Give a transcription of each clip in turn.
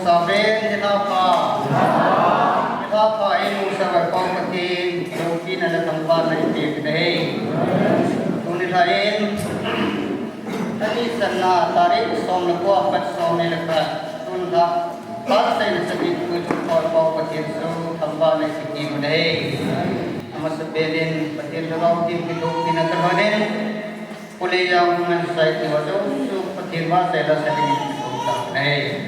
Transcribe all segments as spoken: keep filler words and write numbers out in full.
Saben, nilhah pha. Nilhah pha in, Mungsa Vaipau Pathen, loupina le thangvahna ipeh u ahi. Tuni lha in, ani channa tarik som le ko a pat som ni le khat, tun lha, lha seina sagi tui chu Vaipau Pathen chu thangvahna ipeh u ahi. Amasapen in, Pathen lhagao theng kithopi na tah in, Pu Leijang Women Society ho jouse chu Pathen vahchoi la sa dingin kipa thu kasei e.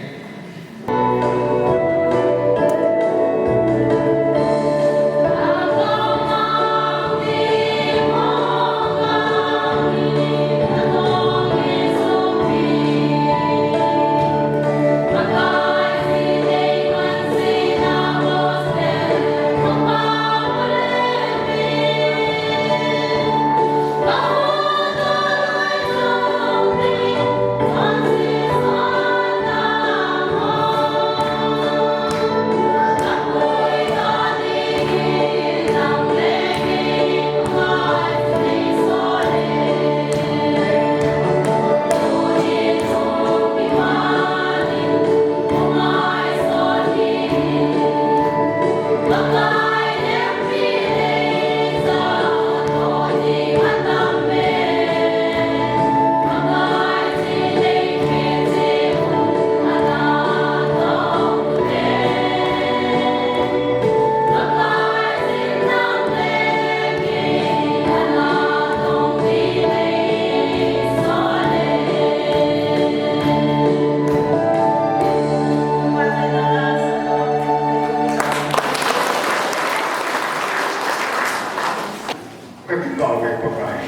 Ka kipah uve Pakai.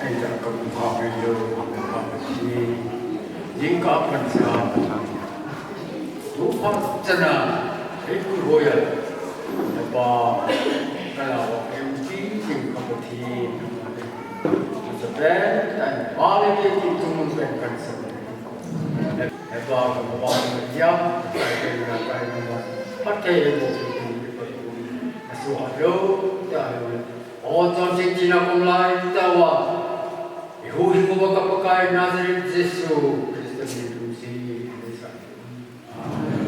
Ei, ja ka um pha uve lou, ka pha uve. Jingkah a pansa. Tu phat chana, ei pu hoya. Napa, ka la wa em ti, ti ka Pathen. Sa pen, tan, pa le ke ti tu mun pen kan sa. Napa, ka pa, ya, ka ke na, ka na, pa ke, ei pu, ti, ti, ti, ti, ti, Asu alo, ta alo. O chonset china kum lai ta uva. I huhhing uva ka Pakai Nazareth Jesu Christa min in. Amen.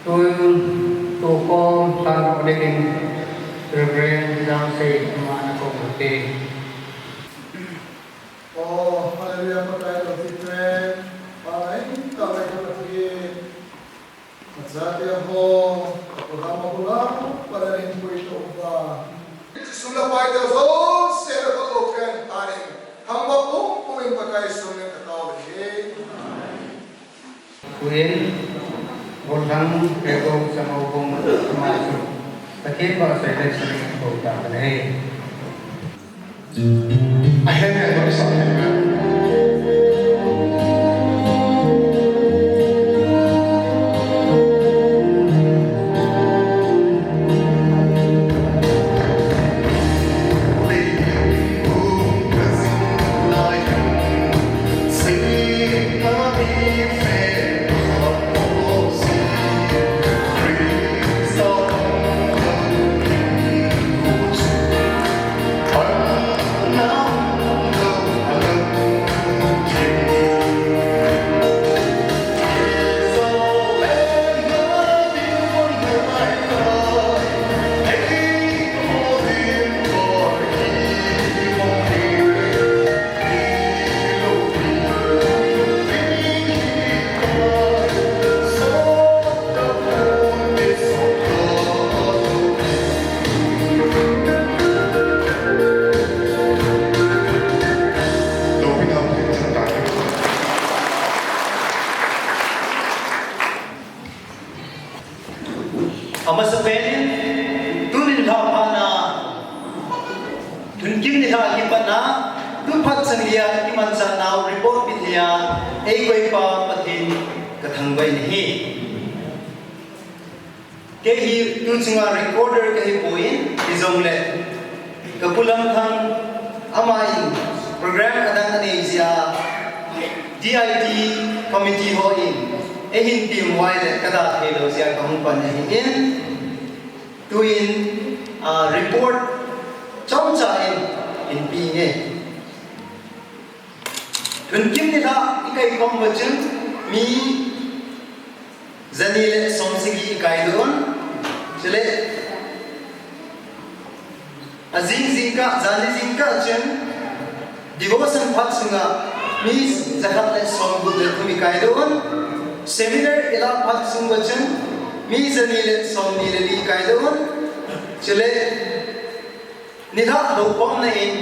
Tun, tu kom, san ko dingin, Reverend Jangsei, ama na ko te. Oh, hallelujah, Pakai lou ti pen. Pakai, Pakai lou ti. Machate ho, program ho la, Pakai in pui to ba. Sula pai to so, se ko ko pen tani. Thangvah pumpum in Pakai sung in ka tao le. Kuin, Golhang, Pego, Sangobung, Masu. Pathen vahchoi le sing ko ta le. Ahem, ahem, ahem. Phat chang dia kimanchah nau report pithei a, eikoipa Pathen kathangvah in ahi. Kei hi tuchunga recorder kahipoi, hijongle kapu Lamthang aman program adang anei jeh a D I T committee hon eihin peh uva ahile kada theilou jeh a kahung pan ahin. Tuin, ah, report chomcha in, in pe inge. Lhunkim nilhah ikai khom uva chun mi jani le somsagi ikai doh un. Chule ajing jingkah, jani jingkah chun devotion phat sunga mi jakhat le somgup le thum ikai doh un. Seminar ilah phat sung uva chun mi jani le somni le li ikai doh un. Chule nilhah houkhomna in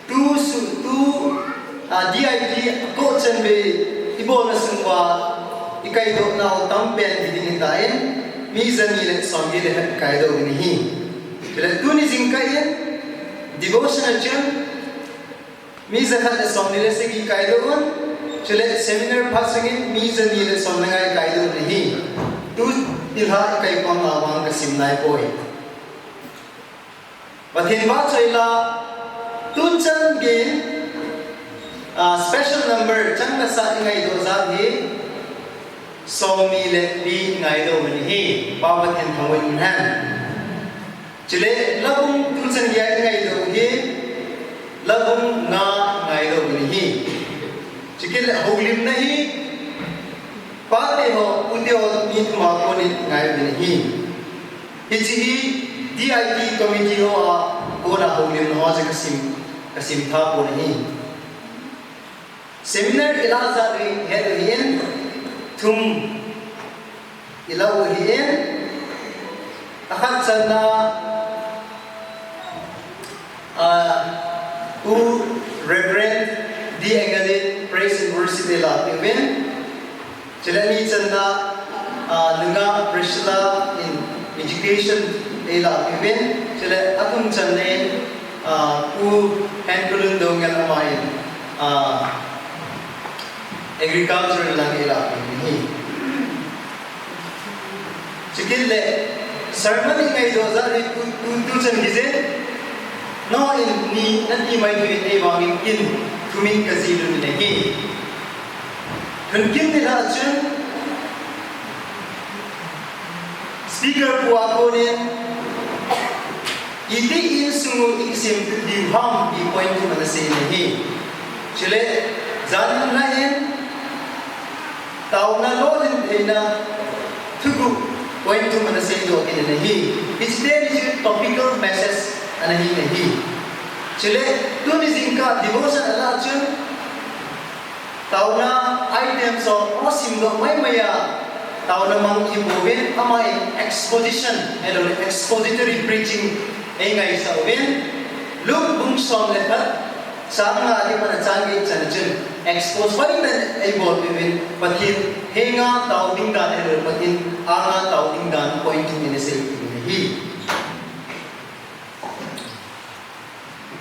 tu su, tu, ah, D I T akoh chanvei ibolna sung uva ikai doh nau tampen hiding ahitan, mi jani le somni le khat ikai doh uvin ahi. Chule tuni jingkah in devotional chun mi jakhat le somni le sagi ikai doh un. Chule seminar phat sungin mi jani le somnga ikai doh un ahi. Tu nilhah ikai khomna vang kasim naipoi. Pathen vahchoi la, tuchan gei, ah, special number chang kasa ingaidoh jat hi somni le li ingaidoh uvin ahi. Pa Pathen thangvah in umhen. Chule labung tuchan gei a ingaidoh hi labung nga ingaidoh uvin ahi. Chukit le houlimna hi pate ho, pute ho mi thum a konin ngai uvin ahi. Hiche hi D I T committee ho a kona houlimna ho chu kasim, kasim tha pon ahi. Seminar ilah jat u ihet u ahin, thum ilah u ahin, akhat channa, ah, Pu Reverend D Engalit Praise and Worship eilah peh uvin. Chule ani channa, ah, nungah Priscilla in education eilah peh uvin. Chule athum channa in, ah, Pu Henkulun Doungel aman, ah, agriculture lang eilah peh uvin ahi. Chukit le sermon ingaidoh jat hi tu, tu, tuchan gei jeh in, nangho in ni nati mai thei in ahivangin kin thumin kajih lut in ahi. Lhunkim nilhah chun speaker pu a konin iti insung u ikisemthu diu ham ti point thum ana sei in ahi. Chule jan na in taona lolhin theina thuguh point thum ana seidoh kit in ahi. Hiche teni chu topical message ana hi in ahi. Chule tuni jingkah devotion alah chun taona items ho simdoh maimai a taona mang ihi uvin, aman exposition, ahilouleh expository preaching eingaisah uvin, Luke bung som le khat, chang nga a pat a chang get chan a chun expose hoitah in eibolpeh uvin, Pathen henga tao ding dan ahilouleh Pathen anga tao ding dan point thum in eiseipeh uvin ahi.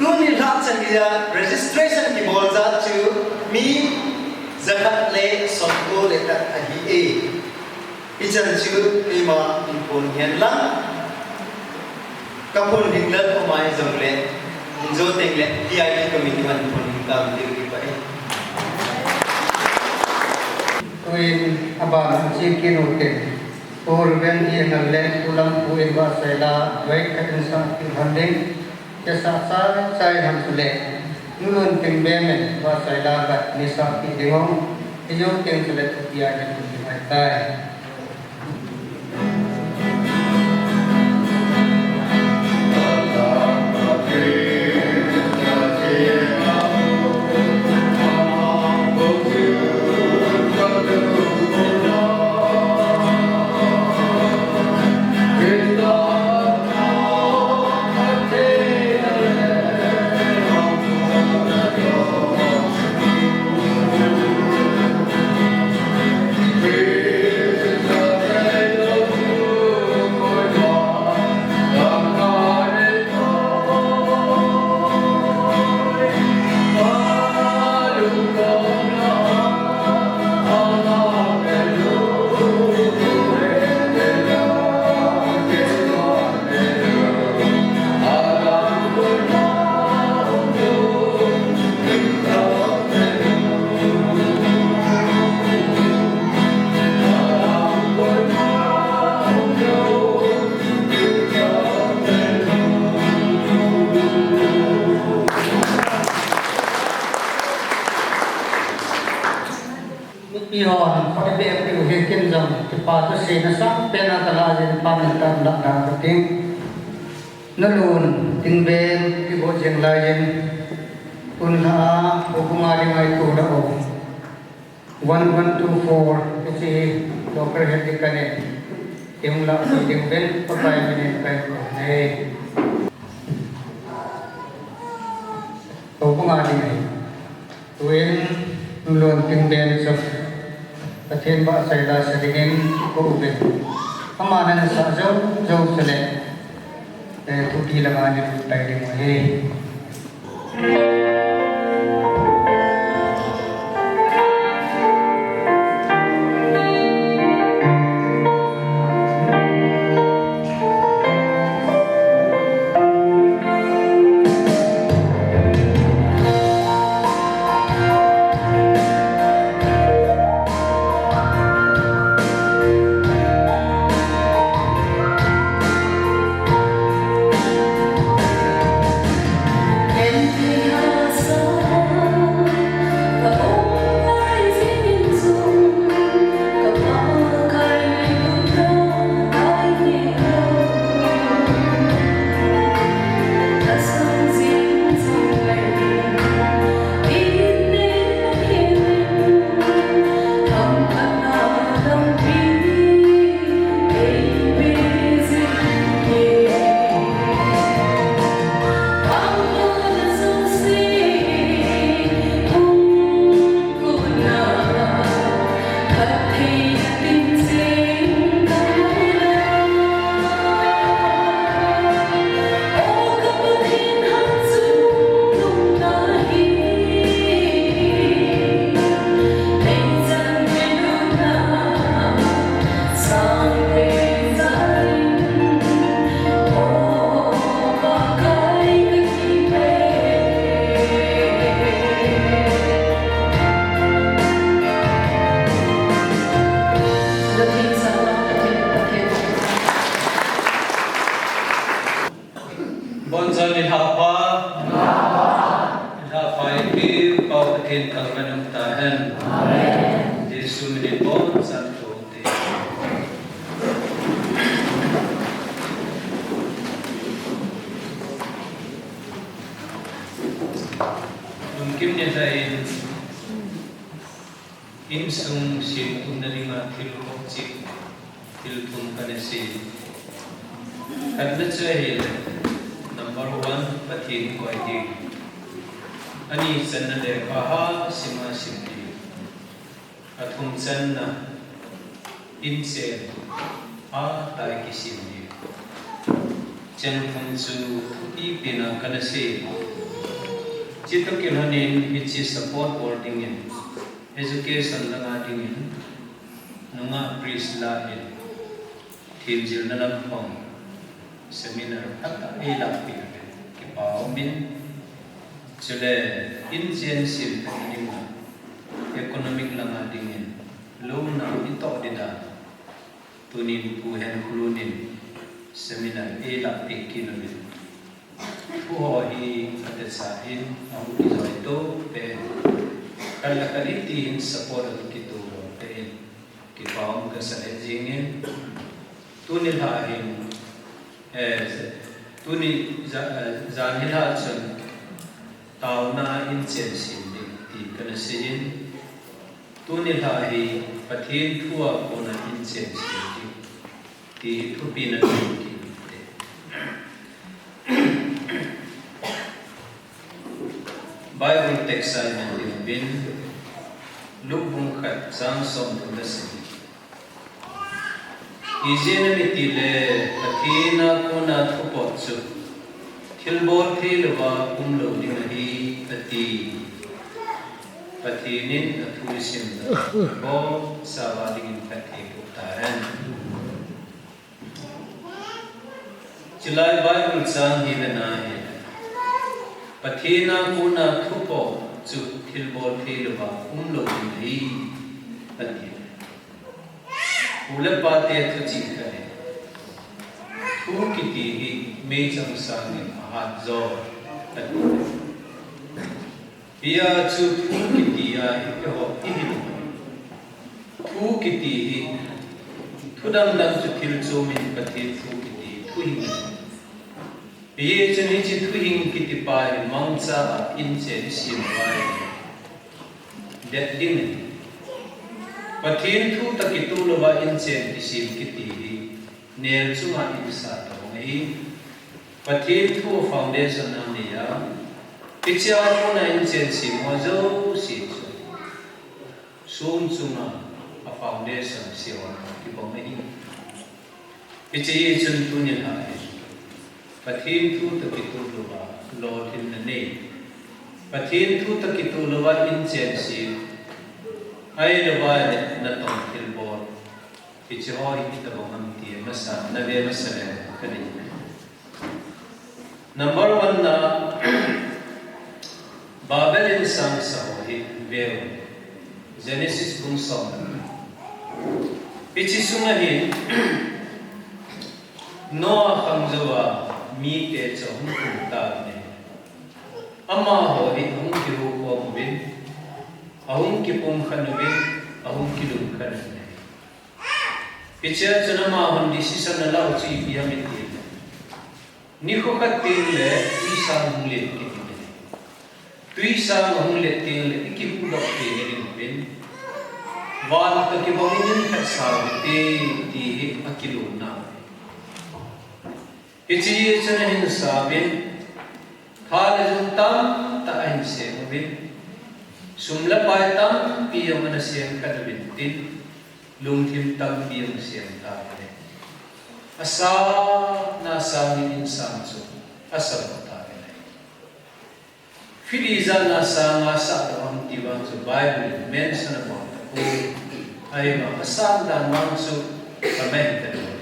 Tuni lhah chan geiya registration kibol jat chu mi jakhat le somko le khat ahi e. Hichan chu keima in phone hen lang, kaphone ding lal umai jongle, in jo tengle D I T committee hon phone ding tam tiu kipah e. Tuin aban a che kit u hite. Pu Reverend D Engalit, Pu Lampu in vahchoi la, vei khat in sahpeh lhon ding, kisah chai chai lhon chule, Nu Luntingbem in vahchoi la khat in sahpeh ding u, hijou teng chule thupi a hin um ding ahitai. Ihon, koi be piu hi kin jong, kipa thuseina sangpen a kala jin pha min tan la dan ka ting. Nalun, Tingben, kigo jing lai jin. Tun la, houbung a ding a i tu la o. One one two four, hiche, Doctor Henry Kane. Tingla, Tingben, Pakai minin kai ko nei. Houbung a ding a i. Tuin, Nalun Tingben chu Pathen vahchoi la sa dingin ko uvin. Ama nana sa jou, jou chule, eh, thupi langa nin tai ding u ahi. Boncha nilhah pha. Nilhah pha ipi Pathen kalvan um tahen. Jesu minin boncha thu te. Lungkim nilhah in. Insung semtupna dinga thil khat cheh, thil thum kana sei. Khatna chu ahile, number one, Pathen koi ding. Ani channa lekha ha sima sim ding. Athum channa, inchen, a tai kisem ding. Cheng thum chu thupi pena kana sei. Chutoh kilhonin hiche support bol dingin. Education langa dingin, nungah Priscilla in, themjilna lam khom, seminar phatah eilahpeh uvin, kipa umin, chule, inchen semtupna dinga, economic langa dingin, louna itoh ding dan, tunin Pu Henkholun in, seminar eilahpeh kit uvin. Thu ho hi atecha in ahung kijoi to pen. Kal le kal iti hin support ahung kito ho pen. Kipa um kasa le jingin. Tuni lha hin, eh, tuni ja-, eh, jan hi lha chun taona inchen sem ding ti kana seiyin. Tuni lha hi Pathen thu a kona inchen sem ding. Ti hi thupi na ding kiti. Bible text a i man ding uvin, Luke bung khat chang somthum le sagi. Ijeh inem itile Pathen a kona thupeh chu thilbol thei louva umlou ding ahi, ati. Pathen in athu isimna bou sava dingin phatthei boh tahen. Chulai Bible chang hi vena hi. Pathen a kona thupeh chu thilbol thei louva umlou ding ahi, ati. Pu le pate thuchih khat hi. Thu kiti hi meichang sangin ahat jo, ati. Hijeh chun thu kiti a hi eiho ihin. Thu kiti hi, thu dangdang chu thil chom in Pathen thu kiti, thuhing. Hichun hiche thuhing kiti pa hi mangcha a inchen sem vai. Det ding. Pathen thu toh kitoh louva inchen kisem kiti hi, nel chunga insa tabang ahi. Pathen thu foundation anei a. Hichea kona inchen sem ho jouse chu song chunga a foundation seiho kibang ahi. Hiche hi chun tuni a hi Pathen thu toh kitoh louva lolhinna nei. Pathen thu toh kitoh louva inchen sem. Ahilouva le natong thilbol. Hiche ho hi itabang ham ti masa, nave masa le kani. Number one na, Babel insangsa ho hi veu. Genesis bung som. Hiche sunga hin Noah khang jouva mite chu hung kum tauve. Amaho hi ahung kihukhom uvin, ahung kipumkhat uvin, ahung kilungkhat uvin. Hichea chun amahon decision alah u chu ipi ham itile, nikho khat tengle twisang hung let kit in. Twisang ahung let tengle ikihuhdoh theina ding uvin, van toh kibang in khat sao hite, ti hi akilona. Hiche hi chun ahin sa uvin, tha le jung tamtah ahin sem uvin, sum le pai tampi jong ana sem khat uvin tin, lungthim tampi jong asem tauve. Asang a sangin insang chu asah tauve. Fili jana sanga sah doh ham ti vang chu Bible in mention abol tapoi. Ahivang asang dan vang chu kamai talou.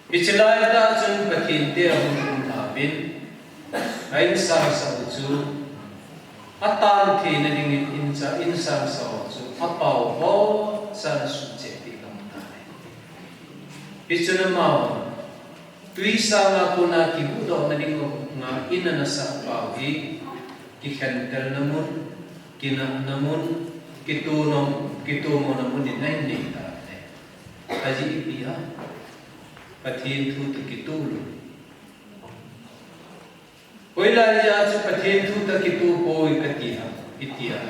Hiche laitah chun Pathen te ahung um lha uvin, a insang sah u chu atan theina dingin incha, insang sah u chu apao ho chan asuhcheh ding ahitai. Hichun amaho twisang a kona kihuhdohna dinga in ana sah pau hi, kikhentelna mun, kinahna mun, kitonom, kitomona mun in ahin nei tauve. Ajeh ipi ham? Pathen thu toh kitoh lou. Hoilai jeh a chu Pathen thu toh kitoh poi kati ham, iti a.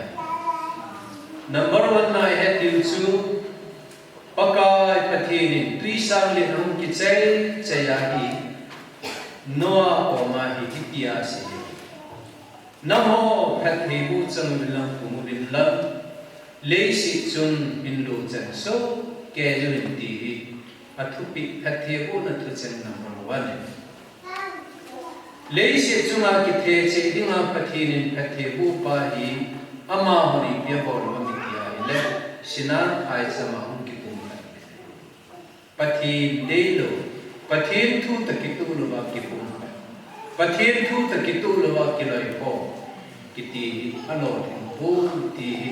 Number one na ihet diu chu, Pakai Pathen in twisang le ahung kichai chai a hi, Noah koma hi, hitia asei. Nangho phattheiboh chang uvin lang, pung uvin lang, leiset chun hinlo chan sohkei uvin, ti hi athupeh, phattheibohna thucheng number one. Leiset chunga kithe cheh dinga Pathen in phattheiboh pa hi amahon ipi abol u ham iti a ahile, Shinar phaicham a hung kipumkhat. Pathen deilou, Pathen thu toh kitoh louva kipumkhat, Pathen thu toh kitoh louva kiloikhom, kiti hi alolhing poi ti hi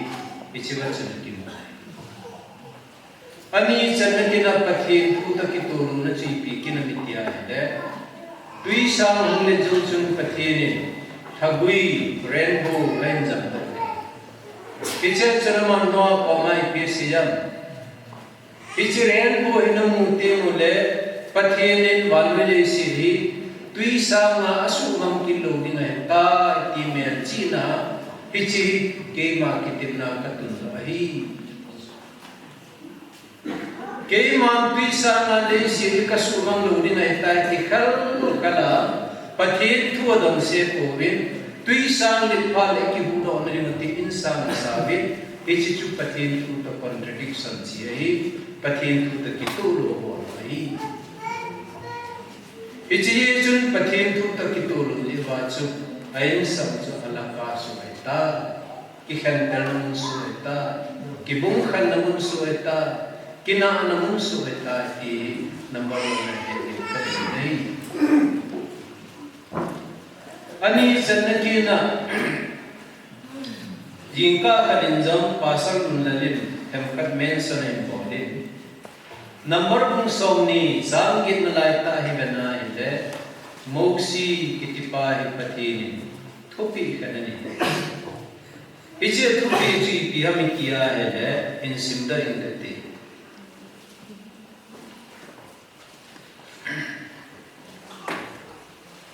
hichea chun kimu. Ani channa kin a Pathen thu toh kitoh louna chu ipi kin ham iti a ahile, twisang hung let jou chun Pathen in lhagui, rainbow, ahin jamdoh. Hichea chun aman Noah koma ipi asei em? Hiche rainbow hi namu teng ule, Pathen in van le leiset hi twisang a asuhmang kit lou ding ahitai ti melchihna, hiche hi keima kitepna katun lou ahi. Keiman twisang a leiset hi kasuhmang lou ding ahitai ti khalkhal a, Pathen thu adong se pouvin, twisang let phat le kihuhdohna ding ati insang asa uvin, hiche chu Pathen thu toh contradiction che ahi, Pathen thu toh kitoh lou abol ahi. Hiche hi chun Pathen thu toh kitoh lou jeh uva chu, a insang chu alaka soh ahitai. Kikhentelna mun soh ahitai, kibungkhatna mun soh ahitai, kinahna mun soh ahitai ti number one na hi kati ahi. Ani channa kin a, jingkah khat in jong Pastor Lunlal in themkhat mention ahin bol in, Number bung somni chang get na laitah hi vena ahile, Mosi kitipa hi Pathen in thupeh khat anei. Hiche thupi chu ipi ham iti ahile, hin simdoh inge kati.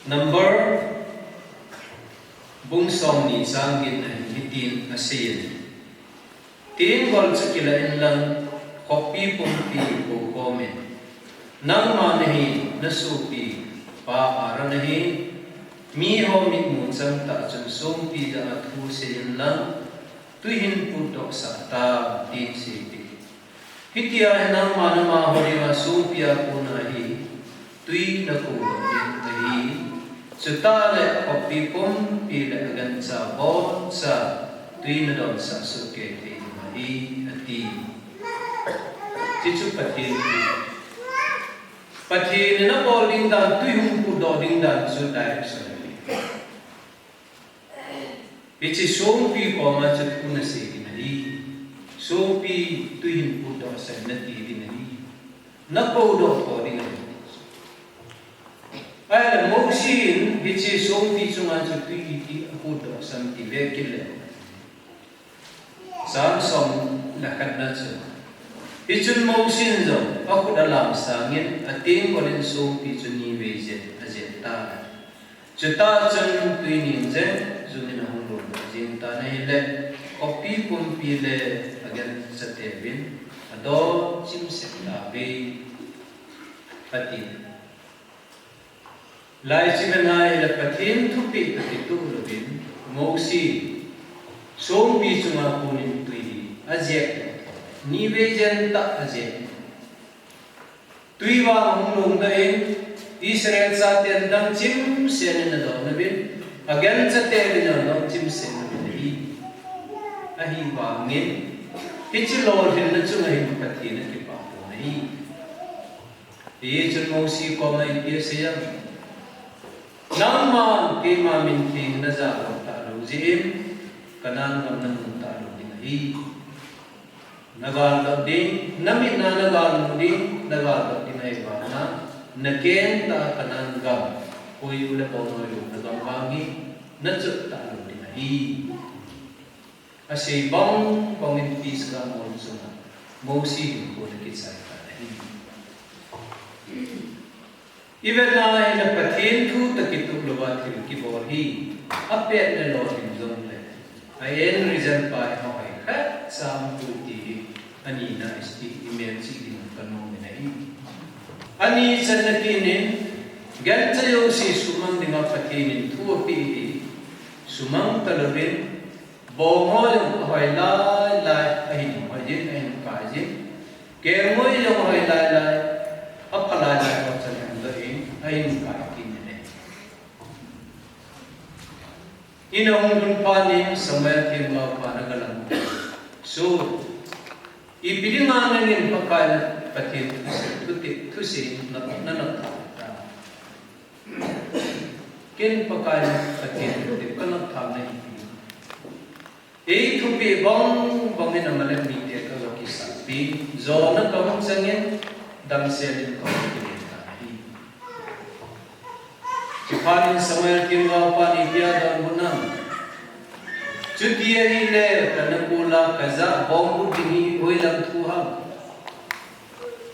Number bung somni chang getna hin hitin aseiyin. Tenggol chu kilah inlang, khopi pumpi kou komin, nangma nahin, nasopi pa Aaron ahin, miho mitmu changtah chun songpi jal a thu seiyin lang, twi hin putdoh sah tan, tin seipeh. Hitia hin nangma namaho dinga songpi a kona hi twi nakoudoh ding ahi. Chuteng le khopi pumpi le agancha boncha twi nadonsah sohkei thei ding ahi, ati. Hichu Pathen thu. Pathen in abol ding dan, twi hung putdoh ding dan chu direction ahi. Hiche songpi koma chu thu nasei ding ahi. Songpi twi hin putdoh sah in nati ding ahi. Nakoudoh tho ding ahi. Ahile Mosi in hiche songpi chunga chu twi iti aputdoh sah em ti vekit le, Psalm som le khatna chu, hichun Mosi in jong akhut alam sangin atenggol in songpi chu nivei jen ajen tai. Chutah chun twi ning jeng jungin ahung longdoh jeng tan ahile, khopi pumpi le aganchateuvin adon chimset tauve, ati. Lai chu ivet na ahile Pathen thupeh toh kitoh louvin, Mosi in songpi chunga konin twi hi ajek, nivei jen tah ajek. Twi vang ahung longdoh in, Israel chaten adon chimset in adon uvin, aganchateuvin adon chimset uvin ahi. Ahivangin, hiche lolhinna chunga hin Pathen akipah pon ahi. Hichun Mosi koma ipi asei em? Nangman keima min theng najah lou talou jeh in, Canaan gam namu talou ding ahi. Nagaldoh ding, namit a nagalmu ding, nagaldoh ding ahivanga, nakeng tah Canaan gam, hoiyu le bonhoiyu na gam vang hi, nachot talou ding ahi. Asei bang bangin Pisgah mol chunga Mosi hinkho akichai tan ahi. Ivet na ahile Pathen thu toh kitoh louva thil kibol hi apet le lolhing jongle, a end result pa hi ahoi khat cha um poi ti hi anina iti, imelchih ding kanom in ahi. Ani channa kit in, gancha jouse sumang dinga Pathen in thu apeh hi sumang talouvin, bong ho jong ahoi lai lai, ahin hoi jin, ahin kai jin. Keng ho jong ahoi lai lai, apha lai lai ho chan ahin doh in, ahin kai kit in ahi. In ahung lhun phat in Samuel themgao pan agalang. So, ipi dinga nangin Pakai na Pathen thusei, thusei na, nanop tha? Ken Pakai na Pathen thusei kanop tha nahi. Ei thupeh bang bangin Amalek mite kaga kisahpeh, jona kahung changin, damsel in kahung kile tan ahi. Chuphat in Samuel themgao pan ipi adonbut ham? Chuti ahile, kana kol a kajah bongbut ding hi hoilang thu ham?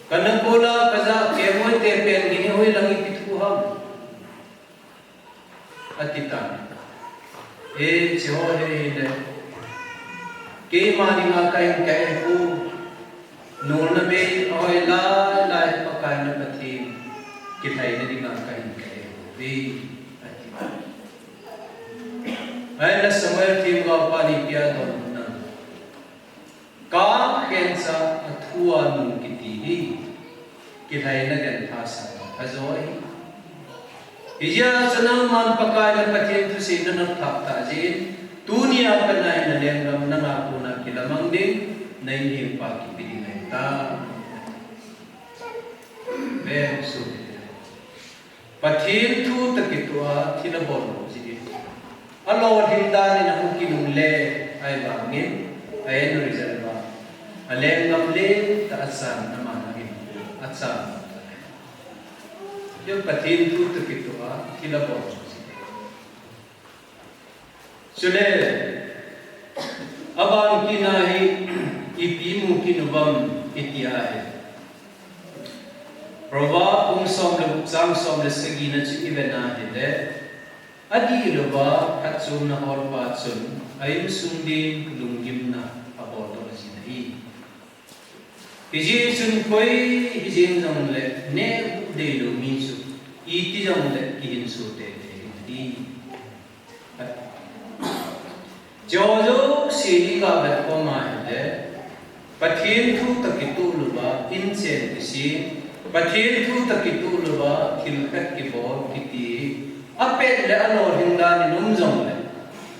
Kana kol a kajah kengoi te peng ding hi hoilang ipi thu ham? Ati tan. E, hiche ho hi ahile, keima dinga kahin kai e, nolna bei ahoi lai lai Pakai na Pathen kilhaina dinga kahin kai e, ati. Ahile Samuel themgao pan ipi adonbut ham? Kakhencha a thu a nung kiti hi kilhaina gantha sanga ajo ahi. Hijeh chun nangman Pakai na Pathen thusei nanop tha tah jeh in, tunia pat a nalenggam nanga kona kilamang ding, na inhengpa kipe ding ahitai. Ve, sopite. Pathen thu toh kitoh a thil abol lou jeh in, alolhin dan in ahung kinungle, ahivangin, a end result a, alenggam lentah a channa aman ahin, achan. Hiche Pathen thu toh kitoh a thil abol lou jeh in. Chule, Aban kit na hi ipi mu kit uvam iti ahile, Proverb bung som le gup chang som le sagi na chu i vet na hile, adih louva phatchomna holpa chun a insung din lunggimna abol doh jin ahi. Hijeh chun koi hijeng jongle neh huhdoh lou mi chu iti jongle kihinso teitei ding ahi. Chuche jouse hi ga vet khom a hile, Pathen thu toh kitoh louva inchen kisem, Pathen thu toh kitoh louva thil khat kibol kiti hi apet le alolhing dan in um jongle,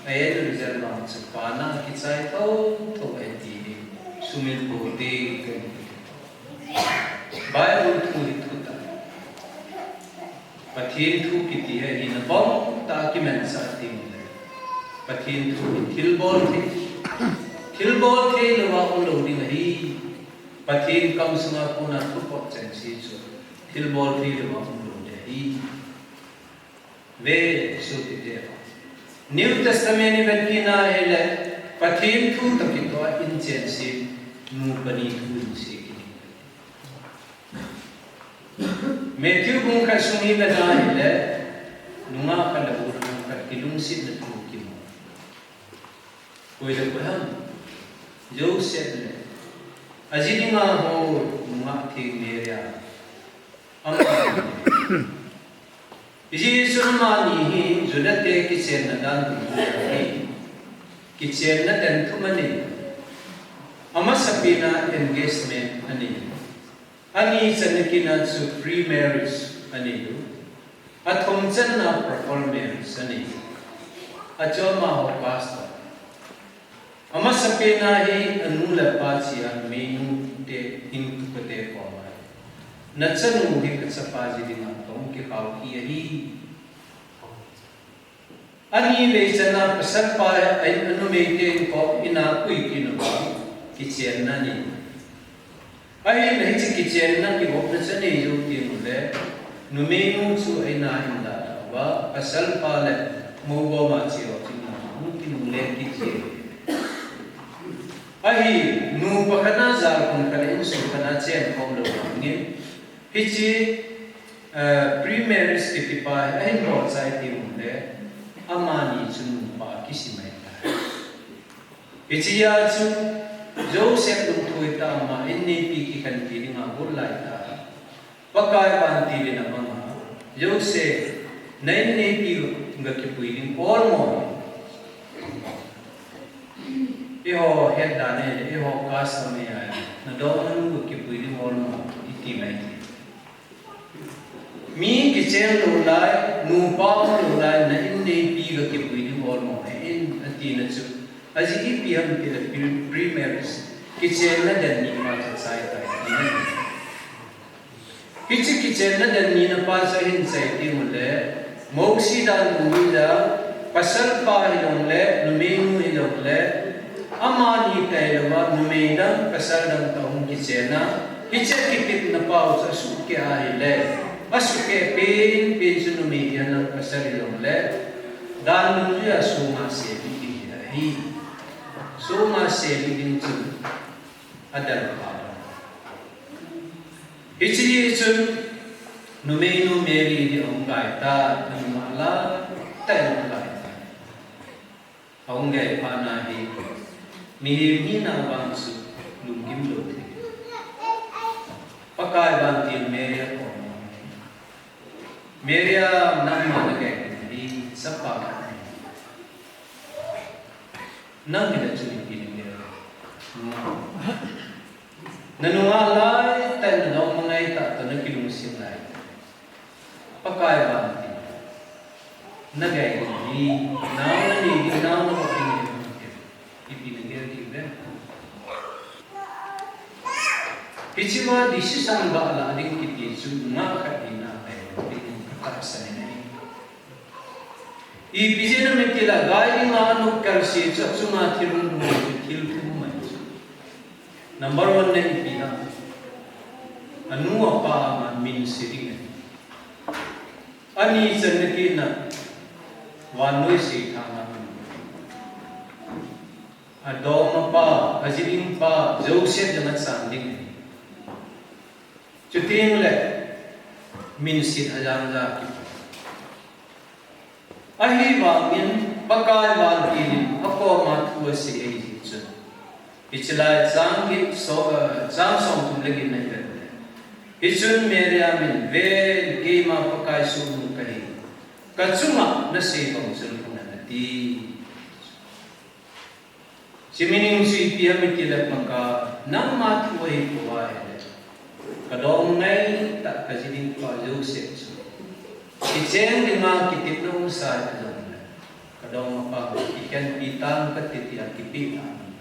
a end result vang chu phatna kichai thotho ahi ti hi sumil pou hite. Bible thu hi thutah. Pathen thu kiti hi ahina bang tah a kimansah teng le, Pathen thu hi thilbol thei, thilbol thei louva um lou ding ahi. Pathen kam sunga kona thupeh chengse chu thilbol thei louva um lou ding ahi. Ve, sopite, New Testament i vet kit na hile, Pathen thu toh kitoh a inchen sem, nu pani thu in se kit. Matthew bung khat sung i vet na hile, nungah khat le u khat kilungsetna thu kimu. Koi le koi ham? Joseph le aji dinga hou nungah theng Mary a. Ama Hijeh chun amani hi Juda te kichenna dan dungjui ahi. Kichenna den thum anei. Amasapen a engagement anei. Ani channa kit na chu pre-marriage anei u. Athum channa proper marriage anei. Achu amaho pastor. Amasapen a hi anu le apa chea numeinu te, hinkho te koma, nachanu hi kachapa ji dinga kahung kikhao kit ahi. Ani vei channa pasal pa a numei te in kop in a pui kit uva kichenna anei. Ahinla hiche kichenna kivopna chu anei jou teng ule, numeinu chu a in a ahin dah dah uva, pasal pa le mou gom a che uva chun ahung kinungle kit e. Ahi, nupa khat a jal kum khat a insung khat a chen khom lou vangin, hiche, eh, pre-marriage kiti pa hi ahin bol chai teng ule, amani chu nupa kisim ahitai. Hichea chu Joseph lungthim tah a ama inneipi kikhenpi dinga bol lai tah. Pakai vantil in amang a, Joseph, na inneipi ga kipui ding olmo? Eiho het dan e, eiho custom e, nadongmanu ga kipui ding olmo, iti mai ti. Mi kichen lou lai, nupa um lou lai, na inneipi ga kipui ding olmo, in atina chu. Ajeh ipi ham itile pre-, pre-marriage, kichenna den ni pa chu achai tai tina. Hiche kichenna den nina pa chu ahin chai teng ule, Mosi dan dungjui a, pasal pa hijongle, numeinu hijongle, amani tailouva, numei dang, pasal dang toh hung kichen a, hiche kitepna pa u chu asukeh ahile, asukeh penpen chu numei hihen lang pasal hijongle, dan dungjui a songa seli ding ahi. Songa seli ding chun, adel pha. Hiche chun numeinu Mary hi ahung gai tan, anungah lai tah in ahung gai tan. Ahung gai phat na hi mihem hina vang chu lunggim lou thei. Pakai vantil Mary a kom a, Mary a, nangma nagai hi chapa khat ahi. Nang hile chu ipi nagel? Nungah. Nanungah lai tah in nadongmangai tah toh nakilungset lai. Pakai vantil, nagai hi, nao nanei ding, nao navoh ding ahi. Ipi nagel ti ve. Hiche ma decision ga la ding kiti chu nungah khat hina ahi, ding tahsan in ahi. Ipi jeh ham itile, gai dinga anop kelse chu achunga thil hung lhung chu thil thum ahi chu. Number one na ipi ham? Anu apa ama min se ding ahi. Ani channa kit na, vannoi seithang a um. adongmapa, ajidingpa Joseph jong achang ding ahi. Chuteng le minset ajang ja kipo. Ahivangin Pakai vantil in akoma thu asei ahi jeh chun, hiche lai chang get, so, eh, chang somthum le get na ivet le, hichun Mariam in, "Ven, keima Pakai sohnu kahi, kachunga nasei bang chun hung hen," ati. Hiche meaning chu ipi ham itile, Pakai, nangma thu ahipoi ahile, kadong ngaitah kajidingpa Joseph chu kicheng dinga kitepna umsa hijongle, kadongmapa kikhenpi tang kate tia kipeh lhah ahi.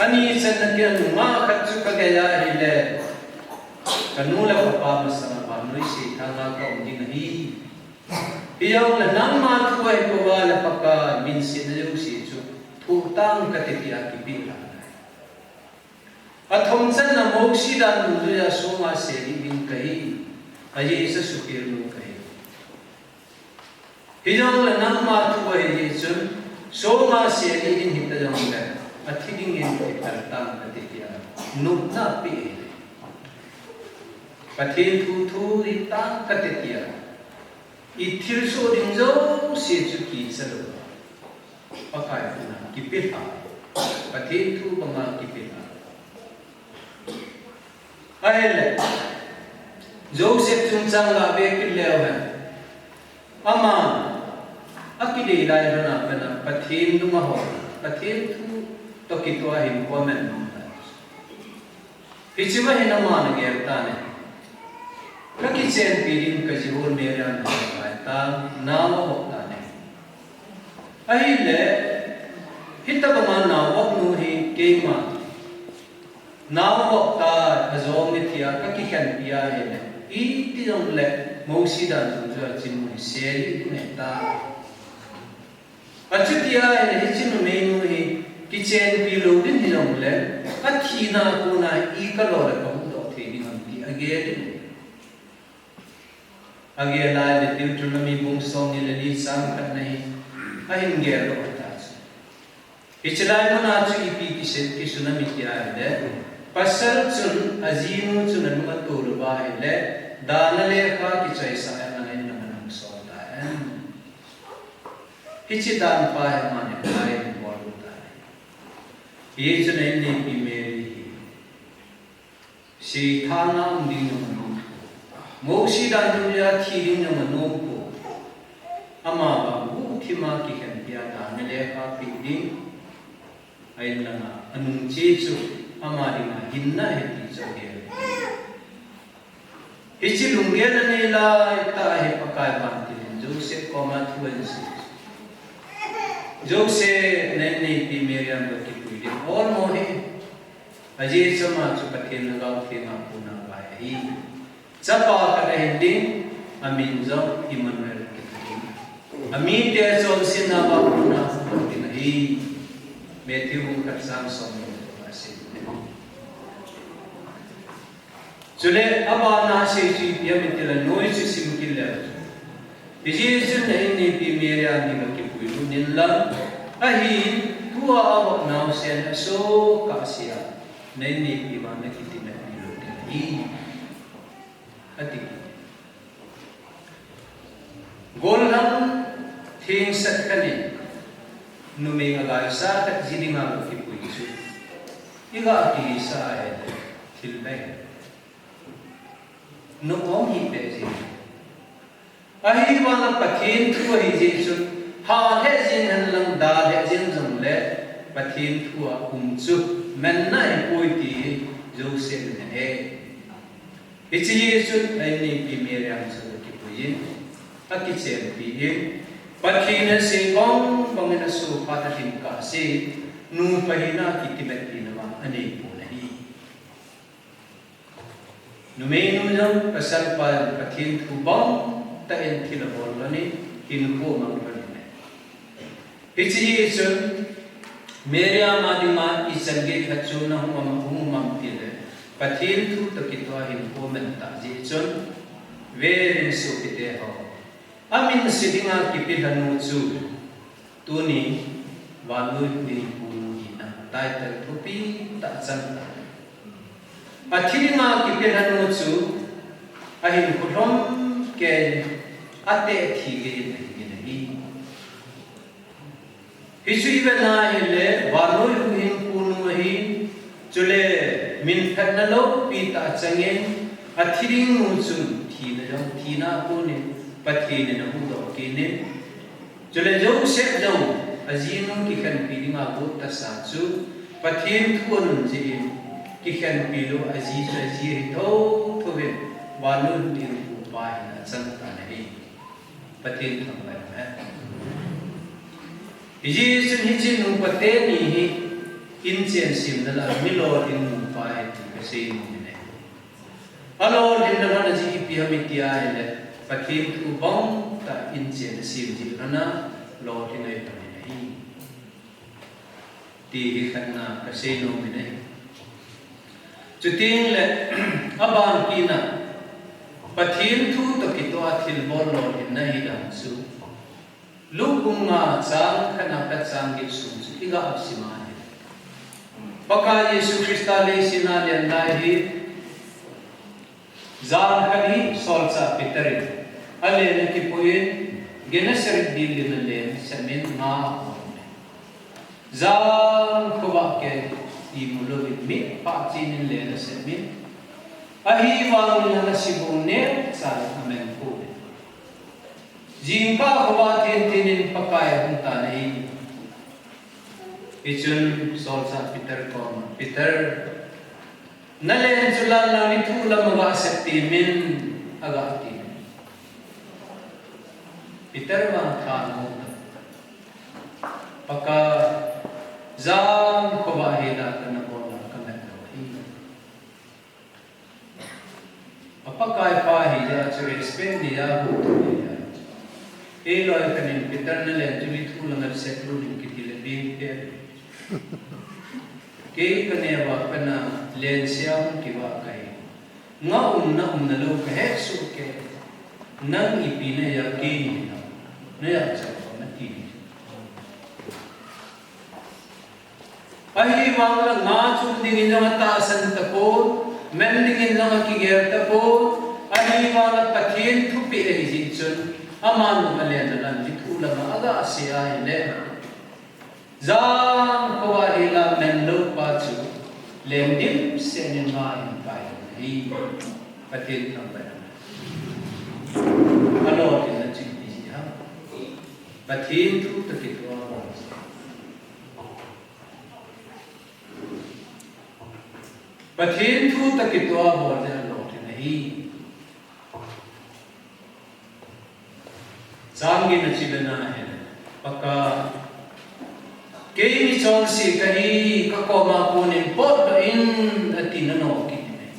Ani channa tia nungah khat chu kagei ahile, kanu le kapa masanga vannoi seithanga kaum ding ahi. Hijongle nangma thu ahipoi ahile, Pakai, minsetna jouse chu thoh tang kate tia kipeh lhah ahi. Athum channa, Mosi dan dungjuiya songa selih ding kahi, ajeh chu sukil nu kahi. Hijongle nangma thu ahi jeh chun, songa selih ding hita jongle, athi dingin kiphel tang kate tia nopna apeh ahi. Pathen thu thu hih tang kate tia, ithilsoh ding jouse chu kicha louva, Pakai koma kipelha, Pathen thu banga kipelha. Ahile, Joseph chungchang gave kit leu hen, ama akidei lai lhona pat a Pathen lung ahol, Pathen thu toh kitoh a hinkho aman nom tai. Hiche ma hin aman agel tan ahi. Kakichenpi ding kajihol Mariam hi akai tan, nao avop tan ahi. Ahile, hitobanga nao avop nu hi keima, nao avop tai, ajong e tia kakikhenpi ahile, iti jongle Mosi dan dungjuiya chingnu hi selih ding ahitai. Achuti ahile hiche numeinu hi kichenpi lou ding hijongle, athina kona ikalo le kahuhdoh thei ding ham ti agel in. Agel a ahile Deuteronomy bung somni le li chang khatna hi ahin geldoh ahitai. Hiche lai muna chu ipi kisei, kisun ham iti ahile, pasal chun ajinu chun anung atoh louva ahile, dana lekha kichoisah hen lang in lang anung sol tahen. Hiche dan pa hi aman hi akai in bol u tai. Hichun a inneipi Mary hi seithanga um ding jong anom poi. Mosi dan dungjuiya thi ding jong anom poi. Ama vang guhthima kikhenpi a dana lekha peh ding, ahin langa anung che chu ama dinga hinna ahi ti chu agel. Hiche lunggel anei laitah hi Pakai vantil in Joseph koma thu ahin sei. Joseph, na inneipi Mariam ga kipui ding, olmo hih in. Ajeh chu ama chu Pathen Lhagao Theng a kona vai ahi. Chapa khat ahin ding, amin jong Immanuel kiti ding. Amite chonsetna a kona hung ding ahi. Matthew bung khat chang somni le ko asei. Chule abana asei chu ipi ham itile, noi chu sim kit leu chun, hijeh chun na inneipi Mariam hi ga kipuilut in lang, ahin tua avop naosen aso kahsea, na inneipi vang na kitimatpi lou ding ahi, ati. Gollhang thengsel khat in numei agaisa khat ji dinga ga kipui chu, iga kilisa ahile thil bei, nom hih peh jeng. Ahivanga Pathen thu ahi jeh chun, hah lheh jeng hen lang, dah lheh jeng jongle, Pathen thu a um chu manna ahipoi ti Joseph in ahe. Hiche jeh chun a inneipi Mariam chu akipuiyin, akichenpiyin, Pathen in asei bang bangin asoh phat alhin kahsen, nupa hina kitimatpina vang aneipon ahi. Numeinu jong pasalpa jong Pathen thu bang tah in thil abol lhonin, hinkho amang lhonin ahi. Hiche jeh chun Mariam a dinga ichan gei khat chom na hung um, hung um am tile, Pathen thu toh kitoh a hinkho aman tah jeh chun, veuvin sopite ho, aminse dinga kipelha nu chu tuni Vannoi huhhingpu nu hina title thupi tah chang ta. Athi dinga kipelhanu chu ahinkho lhom keiyin ateh thi geiyin ahingin ahi. Hichu ivet na hile, vannoi huhhingpu nu ahin, chule minphatna loupi tah changin, athi ding nu chun thina jong, thina a konin Pathen in ahuhdoh kit in. Chule Joseph jong, ajinu kikhenpi dinga got tasa chu, Pathen thu anun jeh in, kikhenpi lou, aji chu aji ahi thotho in, vannoi huhhingpu pa hina achang tan ahi. Pathen thangvah in ahi. Hijeh chun hiche nupa teni hi inchen semna lah a mi lolhing nupa ahi ti kasei nom in ahi. Alolhinna lhon ajeh ipi ham iti ahile, Pathen thu bang tah inchen asem jeh lhon a lolhing ahi lhon in ahi. Ti hi khatna kasei nom in ahi. Chuteng le, aban kit na, Pathen thu toh kitoh a thilbol lolhinna hi dan chu, Luke bung nga chang khatna apat chang get sung chu iga sim a ahile, Pakai Jesu Christa leiset a alen lai hi, jan khat hi solchah Peter in alen akipoh in, Gennesaret dil in alen asem in nga ahol in. Jan khovah kei imu louvin mitphah chen in alen asem in, ahivangin anasibung neocha in amen pon. Jingkah khovah thin thin in Pakai ahung tan ahi. Hichun solchah Peter koma, Peter, nalen chu lan lang nithu lam a gah sep temin, agah tin. Peter vang tha anom tan. Pakai, jan khovah hi la kana bol a kamet lou ahi. A Pakai pa hi jeh a chu respect nei a hu tu nei a. Eiloi khat in Peter nalen chu nithu lam a sep lou in kiti le bing pe. Kei kaneo a kana alen sep a hung kivah kahi. Nga umna umna lou kahet soh kei. Nang ipi nahi a kei nahi a. Nahi a cha ko nati. Ahivangin nga chun dingin jong atahsan tapon, men dingin jong akigel tapon, ahivangin Pathen thupeh ahi jeh chun, aman jong alen alan nithu lam a agah sep ahile. Jan khovah hi la men lou pa chu, alen dimset in nga ahin pai ahi. Pathen thangvah in. Alolhinna chu ipi ham. Pathen thu toh kitoh a bol. Pathen thu toh kitoh a bol jeh a lolhin ahi. Chang get na chu ivet na ahile, Pakai, kei michonse kahi, kakoma konin potdoh in, ati nano kit in ahi.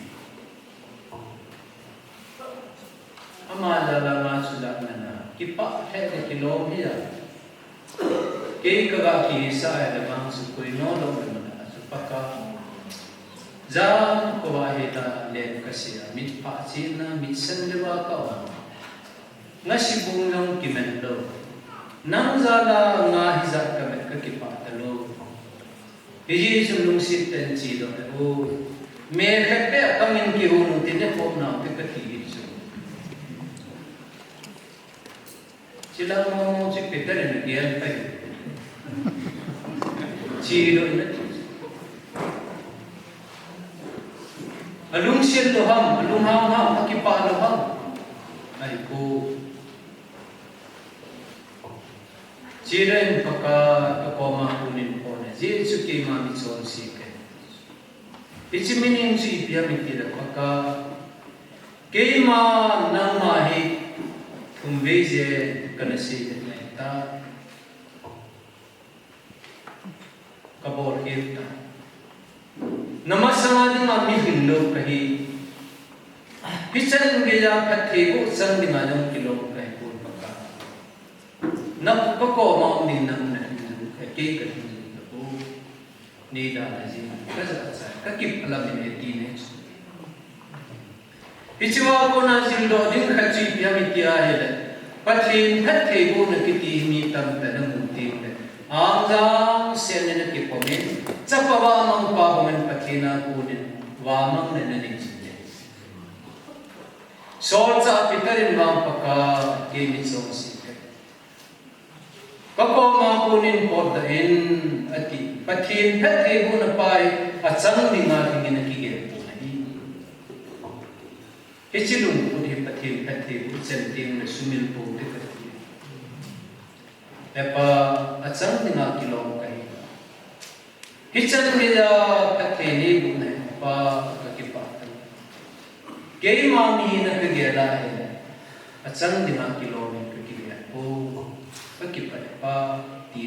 Ama jal a nga chu dah nana, kipah lheh le kilom hi a. Kei kaga kihisah ahile vang chu koi nom lou le mana chu Pakai. Jan khovah hi la alen kasem a, mitphah chen a, mit sen lou a kaum. Nasibung jong kimen lou. Nang jal a nga hijat kamet kakipah talou. Hijeh chun lungset tah in chedoh le o. Me khat beh a kangin kihon u tin, nekhom nau te kati hi chu. Chule momo chu Peter in agel pai. Chedoh in ati. Alungset lou ham, alunghang ham, akipah lou ham. Ahi poi. Chule in Pakai, kakoma konin potdoh in, ajeh chu keima michonse kahi. Hiche meaning chu ipi ham itile Pakai, keima nangma hi thumvei jen kana seidoh nai tai. Kabol khel tai. Namasanga dinga mi lhinglou kahi. Hichan geiya phattheiboh chang dinga jong kilom kahi pon Pakai. Na, kakoma um ding nang nalhinglou kahi, kei kalhinglou tapoi. Nei dalha jing, kajahcha, kakipah lam in ati ne chu. Hichea kona jildoh ding khat chu ipi ham iti ahile, Pathen phattheibohna kiti hi mi tamtah in amu teng le, angjan sel in akipom in, chapa vamang pa bangin Pathen a konin vamang le na nei jing e. Solchah Peter in vang Pakai, kei michonse kahi. Ka koma konin potdoh in, ati. Pathen phattheibohna pa hi achang dinga dingin akigel pon ahi. Hiche lungput hi Pathen phattheiboh chan teng le sumil pou te kati. He Pa, achang dinga kilom kahi. Hichan geiya phatthei neibohna hi Pa, kakipah tai. Keima mihina kagel a ahile, achang dinga kilom in kakigel pou, kakipah e Pa, ti.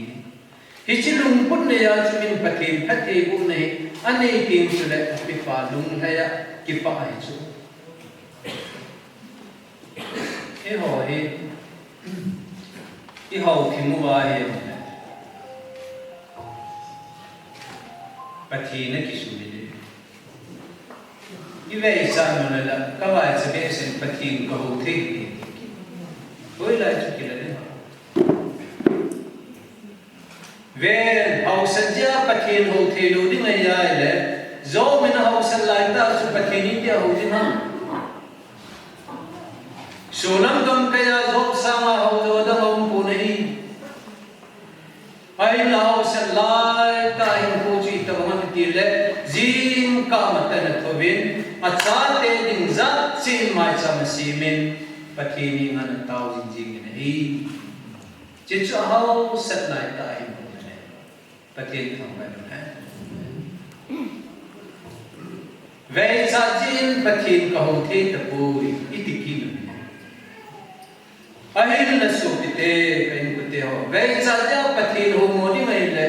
Hiche lungput neiya chu min Pathen phattheibohna hi anei teng chule apepa lunglhaiya kipah ahi chu. Eiho hi, ihao thim uva ahile, Pathen akisumil e. Iveichat nung le la, kavaicha behseh in Pathen kahou thei. Hoilai chu kila ding. Ven, hausat jeh a Pathen hou theilou ding ahi ahile, Job in ahausat laitah chu Pathen in iti ahou ding ham? Solam gamkai a Job sanga hou jo dang aumpon ahi. Ahinla hausat laitah a hinkho chu itobang ham itile, jingkah matah in athouvin, achate ding jat cheh in maicham asemin, Pathen henga ana tao jingjing in ahi. Hiche chu ahausat laitah a hinkho ahi. Pathen thangvah in ahi. Veichat jeh in Pathen kahou thei tapoi, iti kit in ahi. Ahinla sopite, ka inkote ho, veichat jeh a Pathen houmo ding ahile,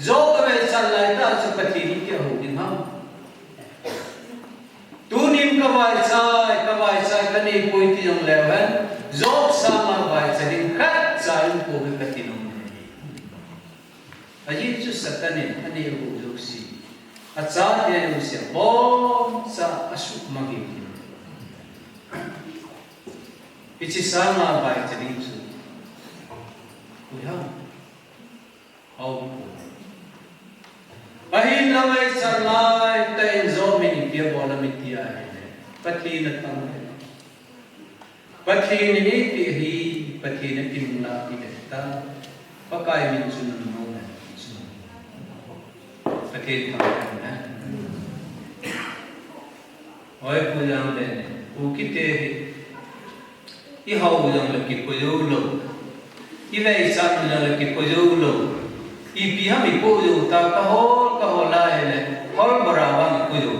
Job aveichat laitah chu Pathen in iti ahou ding ham? Tunin kavaichai, kavaichai, kaneipoi ti jongleu hen, Job sanga vaicha ding khatcha aumpouve kati nom e. Ajeh chu Satan in anei ahou jouse, achate jouse aboncha asuhmang e. Hiche sanga vaicha ding chu koi ham? Aumpoi. Ahinla veichat laitah in Job in ipi abol ham iti ahile, Pathen atang e. Pathen in eipeh ahi, Pathen in akinunglah ahi ati tai. Pakai min chu nunnom ahi chu. Pathen thangvah in ahi. Hoi, Pu Jang le, Pu kiti hi, ihao jongle kipah joulou. Iveichat jongle kipah joulou. Ipi ham ipoh jou ta, kahol, kahol ahile, hol bara vang ipoh jou.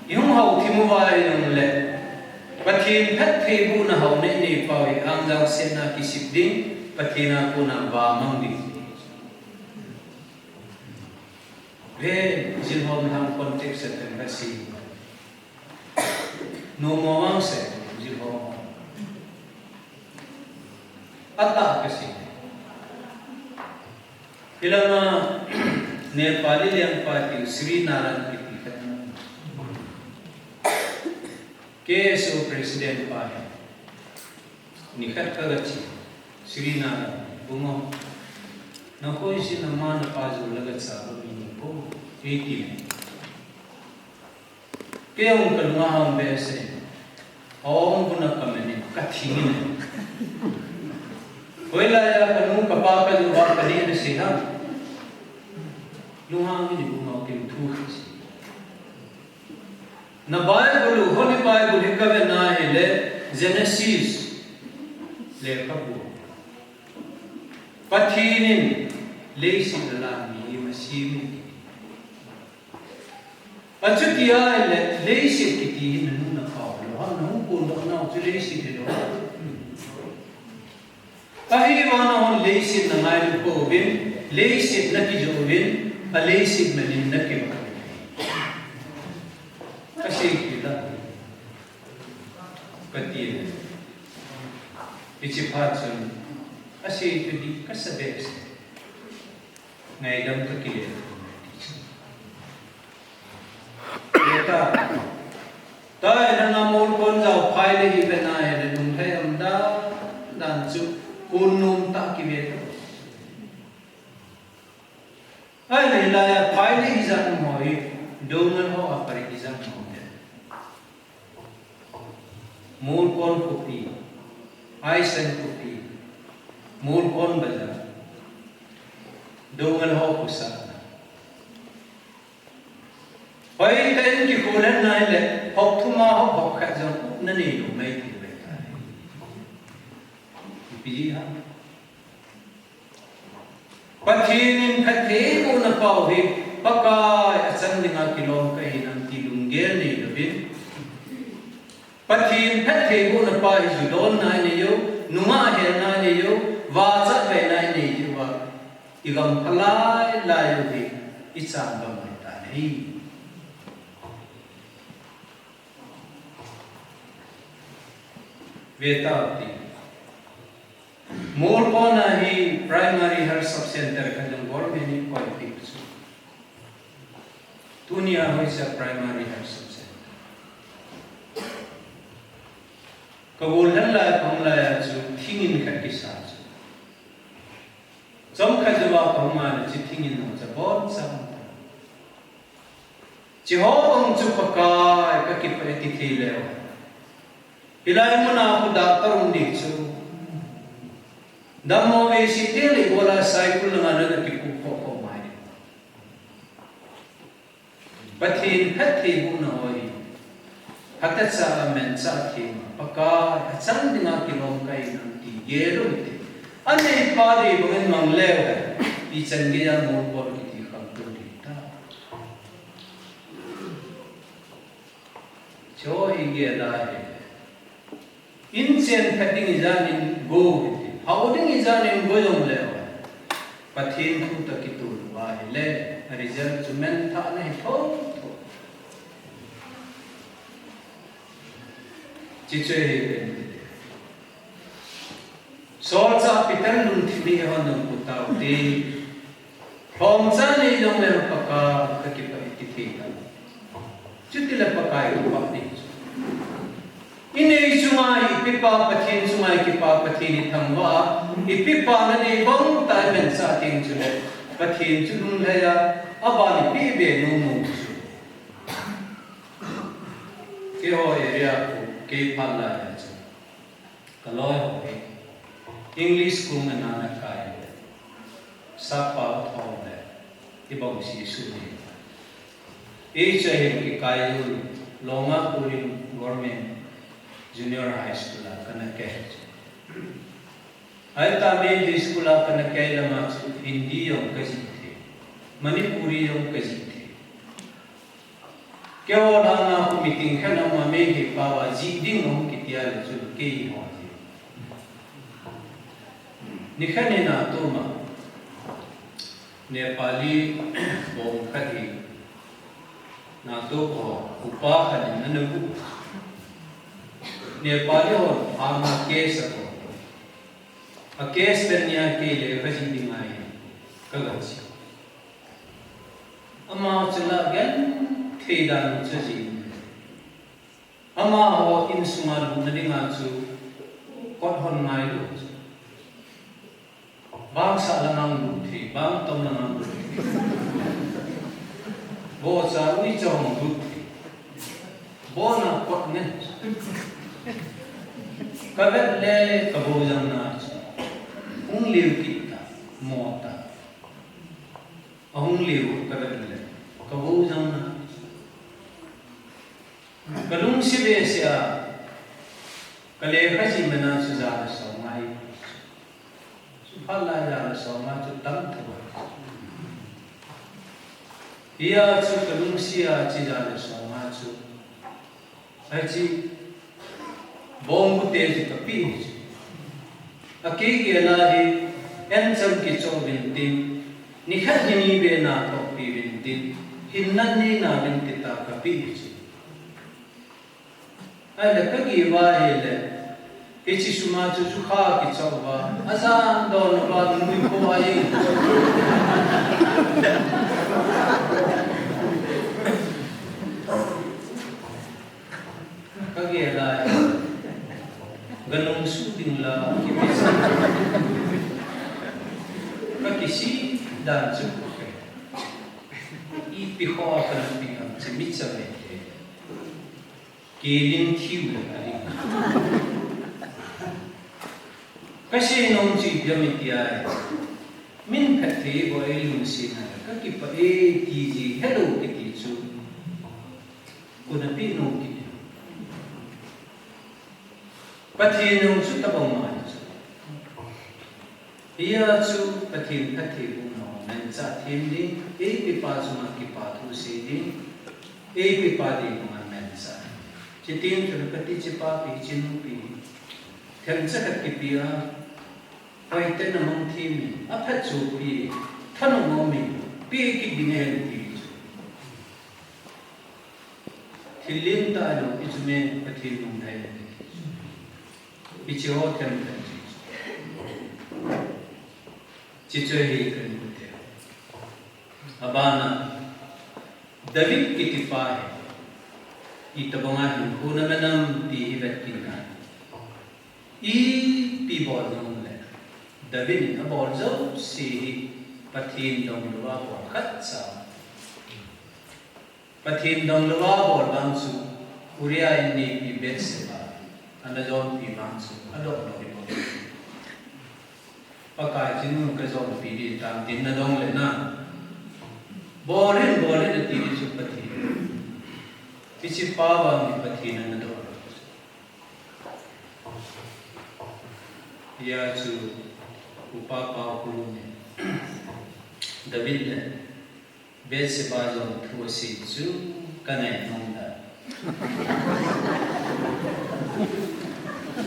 Ihung hao thim uva ahile, Pathen phattheibohna hao nei nei pau hi, angjang setna kisip ding, Pathen a kona vamang ding. Ve, jilhom ham contact center kasei. Nomo vang se, jilhom. Atah kasei. Hilanga Nepali lengpa ti Sri Naran kiti khat. K S O president pa hi. Nikhat kagache, Sri Naran, bungo. Nakoi sin ama napa jou la gacha ba mi ni po, eiti. Kei jong kalunga hang behseh. Aum buna kamen in, kathing in. Hoilai a kanu kapa kajou uva kadei nasei ham? Lunghang in, bungo, kin thu kasei. Na Bible u, Holy Bible hi kavet na ahile, Genesis lekhabu. Pathen in leiset alah mi hi masem in. Achuti ahile, leiset kiti hi nanu nakao lou ham, nahung kondoh nau chu leiset hilou ham. Ahivang nahon leiset nangailu pouvin, leiset nakijoh uvin, aleiset manin nakivah uvin. Kasei kit la. Kati le. Hiche phat chun, asei chu dih kasa behseh. Ngaidam kakile. Eta. Tahi nanga mol kon jao phai le hi ve na ahile lunglhai um dan Tan chu, kun nom tah kive ta. Ahileh hilai a, Phailei ijat um ho hi, Doungel ho a pari ijat um ho te. Molkon khopi, Aisan khopi, Molkon bazar, Doungel ho khosa. Hoitah in kikholna ahileh, hop thum a hop, hop khat jong upna neilou mai thei ve ta. Ipi ham. Pathen in phattheibohna pau hi, Pakai, achang dinga kilom kahi nam ti lunggel neilouvin. Pathen phattheibohna pa hi ju donna anei u, nungah helna anei u, vahchoi veina anei u va. Igam phalai lai u hi, ichan bang mai ta nei. Ve tau te. Molkon a hi Primary Health Sub Center khat jong government in koipeh chu. Tunia hoicha Primary Health Sub Center. Ka gol lhang lai, pang lai a chu thingin khat kisa chu. Chomkhat jouva kahung a le chu thingin jong chu abon chang ta. Chuho bang chu Pakai kakipah e ti thei leu. Hilai muna khu doctor um ding chu. Dammo veise teng le gola cycle langa na kipu kho kho mai. Pathen phattheibohna ho hi. Phatechan manchah thei ma. Pakai, achang dinga kilom kahi nam ti gel u hite. Aneipa dei bangin mang leu hen. Ichan geiya Molkon kiti khangtou ding ta. Chuho hi gel ahi. In chen phat ding ijat in go hite. Hao ding ijat in go jong leu. Pathen thu toh kitoh lou ahile, a result chu manthahna hi thotho. Chuche hi ven tite. Solchah Peter lungthim hi eihon jong pu taute. Lhomcha nei jongle Pakai kakipah e ti thei ta. Chutile Pakai kapah ding chu. Inei chunga ipipa Pathen chunga ikipa Pathen ithangvah a, ipipa nanei bang tah manchah teng chule Pathen chu lunglhai a, aban ipi be nom nom chu. Keiho area khu kei phat lai a chu. Kaloi ho hi English school ngen a ana kai le, sappao thom le, ibang si su ni. Hiche hin kikai u, Longakul in Government Junior High School a kana kai. Ahita Meitei school a kana kai lama chu Hindi jong kajih thei, Manipuri jong kajih thei. Keiho langa khu meeting khat ama Meitei pao a jih ding ahung kitia le chun keiho jih. Nikhat hi NATO ma Nepali bom khat hi NATO ho upa khat in ana bu. Nepali ho ama case ako. A case pen nia kei le kajih ding ahi kaga chi. Amaho chu la genthei dan chu jin. Amaho insunga lutna dinga chu kot hon ngai lou chu. Bang sah la ngang lut thei, bang tom la ngang lut thei. Bocha uicha hung lut thei. Bona kot ngen. Kavet le kabou jang na chu. Hung liu kit ta, mo ta. Ahung liu kavet le, kabou jang na. Kalungset behseh a, kalekha jih man a chu ja le som ngai. Chuphat lai ja le som ngai chu tam thou. Hia chu kalungset a chu ja le som ngai chu. Hiche, bom bu te chu kapeh chu. Akei gel a hi, ancham kichoh uvin tin, nikhat hi ni be na tohpi uvin tin, hinna nei nauvin tin tia kapeh chu. Ahile kagel uva ahile, hiche sum a chu chukha kichoh uva, ajan don uva, nui po a in. Kagel a, Kanung su ding la, kakisi dan chu. Ipi kho a kana pi ham chi mi cha ve te. Kiling thiu le a ding. Kasei nom chu ipi ham iti a. Min phatthei bou eilungset na, kakipah e ti ji helou kiti chu. Kona pi nom kiti. Pathen nung chu tabang mai chu. Hia chu Pathen phatthei bu no, manchah them ding, eipepa chunga kipa thu sei ding, eipepa ding nunga manchah. Chuteng chun kati chepa pi, chenupi. Themcha khat kipe a, hoitah in amang them in, aphat chu pi, thanop mong in, pe kit ding ahi ti chu. Thil lentah lou, hichu me Pathen lunglhai. Hiche ho themkhat. Hiche chu hi kan mu te. Abana, David kitipa hi, itobanga hinkho ana man am ti hi vet kit na. Ipi bol nom le, David in abol jouse hi Pathen dong louva bol khatcha. Pathen dong louva bol vang chu, Uriah inneipi Bathsheba ana jonpi vang chu, adong lou hi bol. Pakai chun kajonpi ding tam tin nadong le na. Bol in, bol in ati ding chu Pathen. Hichepa vang hi Pathen ana dong. Hia chu upa pa khu ni David le Bathsheba jong thu asei chu kangai nom da.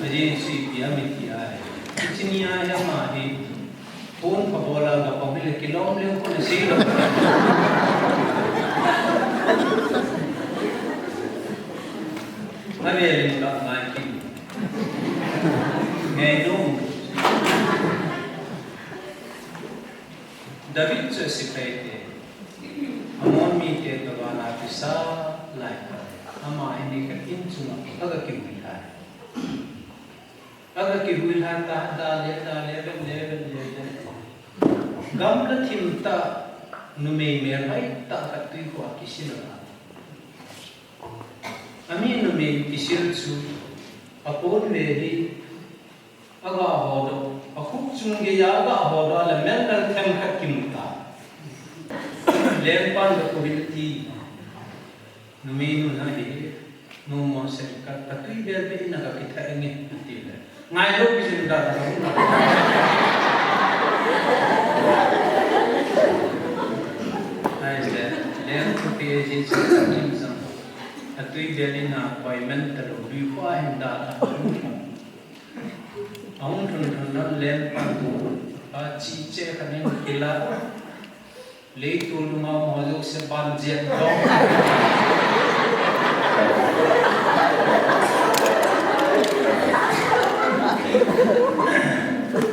Ajing chu ipi ham iti a. Chini a ya ma hi. Phone pha bol a ga pang le kilom le ko na sei lou. Avel in kangai kit. Ngai nom. David chu sepai te, Ammon mite toh vana kisa lai pa, ama hi nikhat in chunga aga kihui lai. Aga kihui lai ta, da le, da le, ven le, ven le, ven le. Gamla thim tah, numei melhoi tah khat tui khoa kisil a. Ami numei kisil chu, apon ve hi, aga hodoh, akhup chung geiya aga hodoh a le melmel themkhat kimu ta. Lengpan ga kuvil ti. Numei nu na hi, nu mo se ka, ka tui bel bel in aga kitha inge, ti le. Ngai lou pi jin da da. Ai le, leng thu pi ji chu kim jang. Atui bel in a koi men ta lou, lui kho a hin da da. Ahung lhun lhun lhun lengpan, achi che khat in kila, leiset lhunga mo jouse ban jet dong.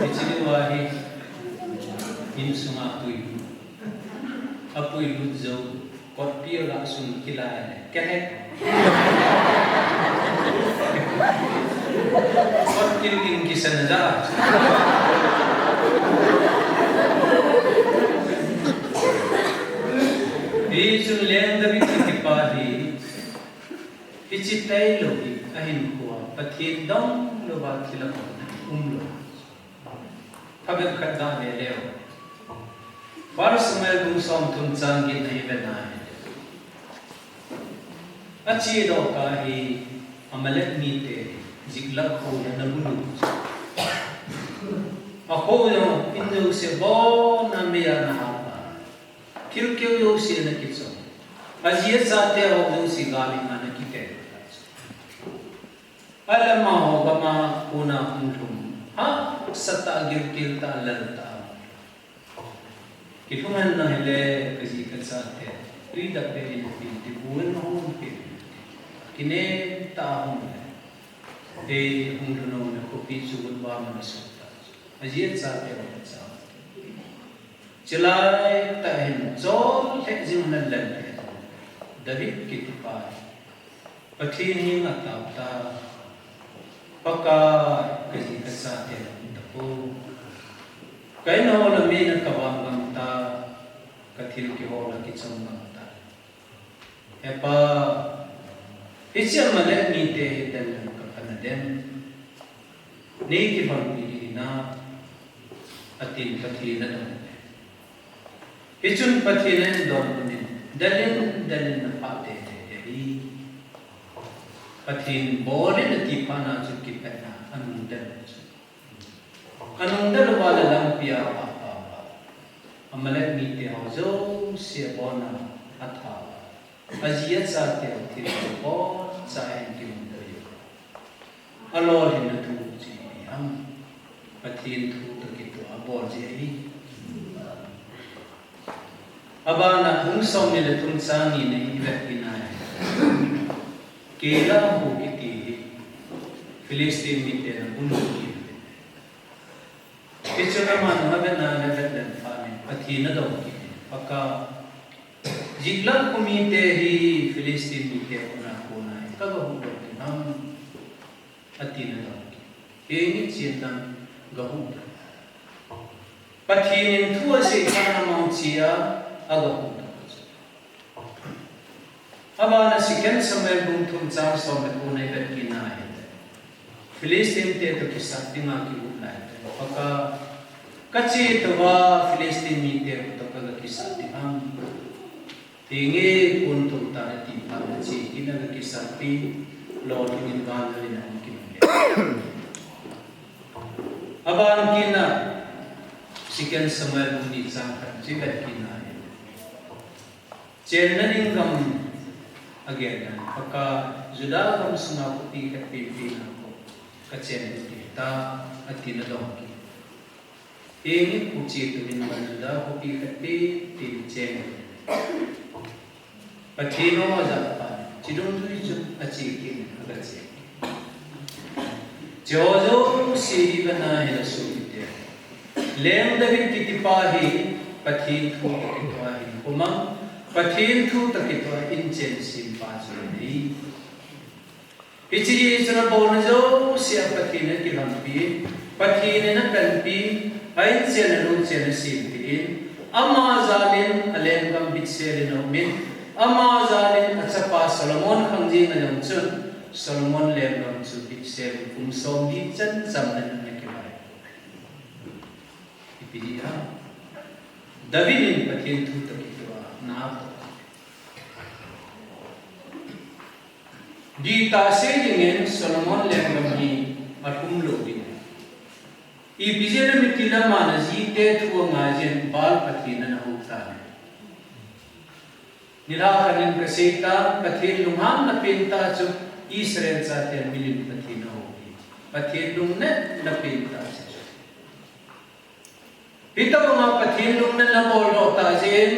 Hiche uva hi, insunga pui. Apui lut jou. Kotpi a ga sung kilai le. Kya hai? Kot kil ding kisan ja. Hichun leng David kitipa hi. Hiche tailou hi ahinkhoa Pathen dong louva thil aum lou. Phabep khat ga ve leu. First Samuel bung somthum chang get na hi ve nai. Ache doh kah hi Amalek mite Ziklag kho hi ana bulu. Akho jong in jouse bon a meiya ana hap a. Thil keu jouse ana kichom. Aji achate ho jouse gal in ana kikhen. Alam a ho gam a kona hung lhung. Hahsat tah, gilkel tah, lal tah. Kilhung hen lang hile kaji kachate. Tui dap beh in pin ti bu in hung pin. Kinem tah hung le. Ei hung lhun hung le khopi chu gun ba man sut ta. Aji achate ho cha. Chulai tah hin chol lheh jing nan lem lheh. David kitipa. Pathen henga tao ta. Pakai, kaji kachate la um tapoi. Ka in hol a mi na kavang gam tai, kathil kihol a kichom gam tai. He Pa, hiche Amalek mite hi delin kaphana dem. Nei kivangpi ding hinam, atin Pathen in adong. Hichun Pathen in adong phat in, delin, delin aphah teitei ahi. Pathen bol in ati phat na chu kipatna anung del chu. Anung del uva le lampi a aphah uva, Amalek mite ho jouse abon a atha uva, aji achate ho thil abon cha in kimu poi. Alolhinna thu chu ipi ham? Pathen thu toh kitoh a abol ji ahi. Abana bung somni le thum chang ni na i vet kit na hi, Keilah kho kiti hi Philistine miten abun kiti. Hichun aman avet na le vet le phat in Pathen adong kit in, Pakai, Ziklag kho mite hi Philistine mite khut a kon a hi kaga huhdoh ding ham, atin adong kit. Henge, chen lang, gahuhdoh. Pathen in thu asei phat a amang chea agahuhdoh. Abana Second Samuel bung thum chang som le ko na i vet kit na hi, Philistine te toh kisat dinga kihuhna hi, Pakai, kache tou va Philistine mite toh kaga kisat ding ham? Henge, kon tou tan ati phat in ache kit in aga kisatpi, lolhing in van lam in ahung kiman le. Aban kit na, Second Samuel bung ni chang khat chu i vet kit na hi, chenna ding gam agel in, Pakai, Judah gam sunga khopi khat pipi na kho kachen lut ding ahitai, atin adong kit. Henge, kho che tou vin, Judah khopi khat pipi chen. Pathen in ajah phat in, chidung tui chu ache kit in, aga che. Hiche ho jouse hi vana hi la sopite, Leng David kitipa hi Pathen thu toh kitoh a hinkho mang, Pathen thu toh kitoh a inchen sempa chu ahi. Hiche hi chun abolna jouse a Pathen in akilhampi, Pathen in apanpi, a inchen a lungchen asempeh in, ama jal in a lenggam bitsel in aum in, ama jal in achapa Solomon khang jeng a jong chun, Solomon lenggam chu bitsel in kum somli chan chamna in ana kivai. Ipi ham? David in Pathen thu toh kitoh a na atoh. Dihtah sei dingin Solomon lenggam hi alhum lou ding. Ipi jeh inem itile aman ajite thu angai jin Baal pathen ana hou tan ahi. Nilhah khat in kasei tan, Pathen lunghanna pentah chu Israel chaten milim pathen ahou hi. Pathen lungnatna pentah chu. Hitobanga Pathen lungnatna boldoh tah jeh in,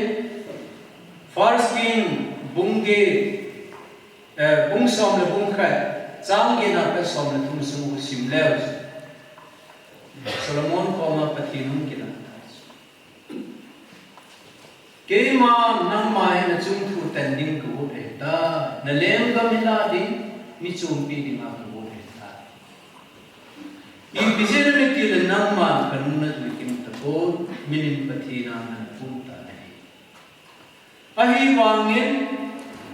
First King bung get, eh, bung som le bung khat, chang get na pat som le thum sung u sim leu, Solomon koma Pathen hung kilah tai. Keima nangma hin nachung thu tan ding kagot ahitai, nalenggam hi lah ding, mi chompi dinga kagot ahitai. Ipi jeh inem itile nangman kanung nadei kim tapon, milim pathen a nana pum tan ahi. Ahivangin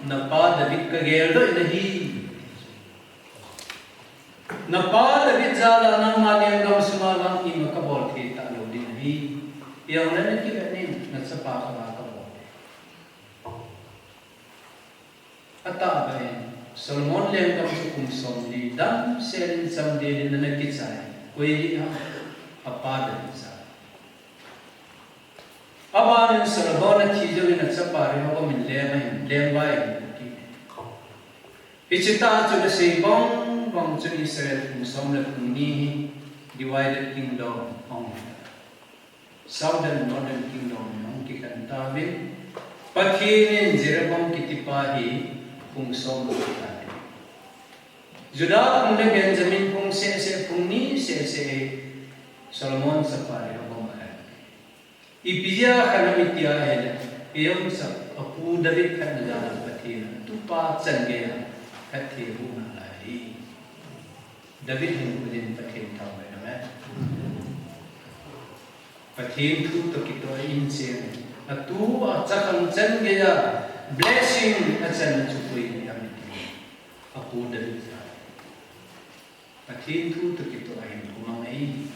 napa David kageldoh in ahi. Napa David jal a nangma lenggam sunga vang ima kabol thei talou ding ahi. Ijong le nakivet in, nachapa khang a kabol. Atahbeh in, Solomon lenggam chu kum somli damsel in chamdel in ana kichai. Koi ahi ham? Apa David cha. Abanin Solomon athi jouvin achapa Rehoboam in leng ahin, lengvai ahin put in. Hiche tah chu nasei bang bang chun Israel kum som le kum ni hi divided kingdom ahung hi. Southern, Northern Kingdom in ahung kikhen tauvin, Pathen in Jeroboam kitipa hi phung som ape tai. Judah phung le Benjamin phung seh seh, phung ni seh seh hi Solomon chapa Rehoboam akhen. Ipi jeh a akhen ham itia ahile, ijong chu apu David khenna jal a Pathen in atupa chan geiya phatthei aboh nalai ahi. David hin kudin Pathen thangvah in amen. Pathen thu toh kitoh a inchen, atu a chakhang chan geiya blessing achan chu koi ham iti. Apu David ja. Pathen thu toh kitoh a hin kumang ahi.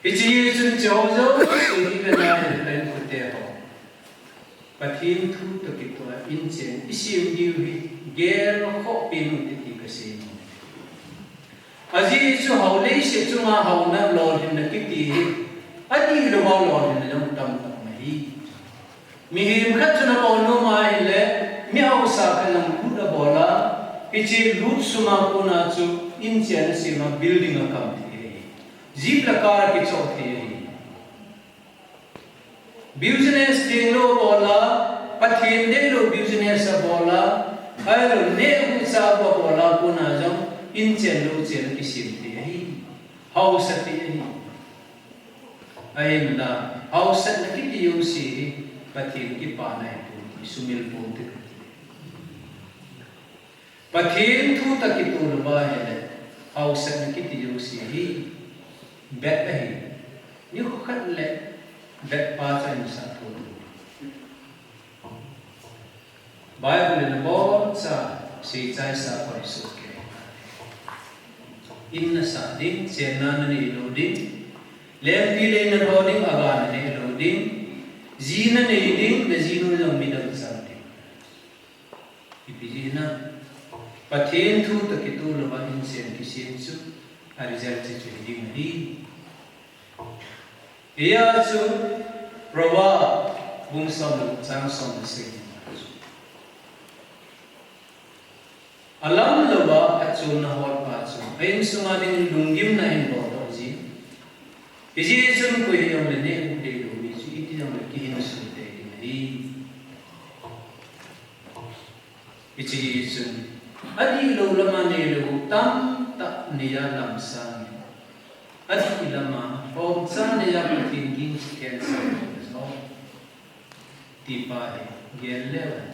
Hiche hi chun hiche ho jouse hi ve nai le pen khute ho. Pathen thu toh kitoh a inchen isem diu hi gel khoh pen u hite ti kasei nom. Ajeh chu hao leiset chunga haona lolhinna kiti hi adih louva lolhinna jong tamtah um ahi. Mihem khat chun abol nom ahile, mi haosa khat in lut abol a, hiche lut sum a kona chu inchen asem a building akam thei ahi. Jeep le car akichoh thei ahi. Business tenglou abol a, Pathen deilou business abol a, ahilou neh u chah u abol a kona jong inchen louchen akisem thei ahi. Haosa thei ahi. Ahinla, haosatna kiti jouse hi Pathen kipana ahipoi, sumil ponte kati. Pathen thu toh kitoh louva ahile, haosatna kiti jouse hi bep ahi. Nikho khat le bep pa chu ahin sah thou. Bible in aboncha seichaisa koi soh kei. In nasah ding, chenna nanei lou ding, lengpi lei nalho ding, aga nanei lou ding, ji nanei ding, najinu jong midang chang ding. Ipi jeh inem? Pathen thu toh kitoh louva inchen kisem chu, a result chu hiche hi ding ahi. Hijeh chun Proverb bung som le gup chang som le sagi. Alam louva achonna hotpa chu a insunga ding lunggimna ahin boldoh jin. Hijeh chun koi hijongle neh u deilou mi chu iti jongle kihinso tei ding ahi. Hiche hi chun, adihlou lama neilou tamtah neiya lamsang in, adih lama lhomcha neiya Pathen ging chu khel sang in ajo. Tipa hi gel leu hen.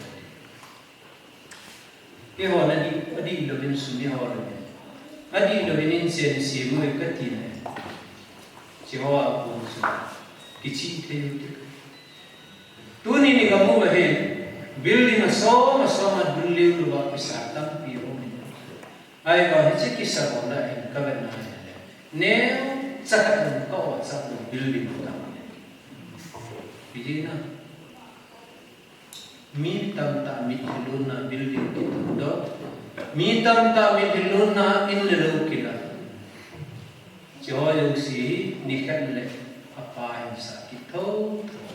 Eihon adih, adihlouvin sum ihol uvin, adihlouvin inchen isem uve kati le, hiche hoa kon chu kichih thei u ti. Tuni nikho uva hin building asom asom a dul leu louva kisa tampi aum in. Ahivang hiche kisa bol a hin kavet na ahile, neocha khat jong ka-o chah lou building tam in. Ipi jeh inem? Mi tamtah mitlhi lutna building kitungdoh, mi tamtah mitlhi lutna in le lou kilah. Hiche ho jouse hi nikhat le apa ahin sah kit thou thou.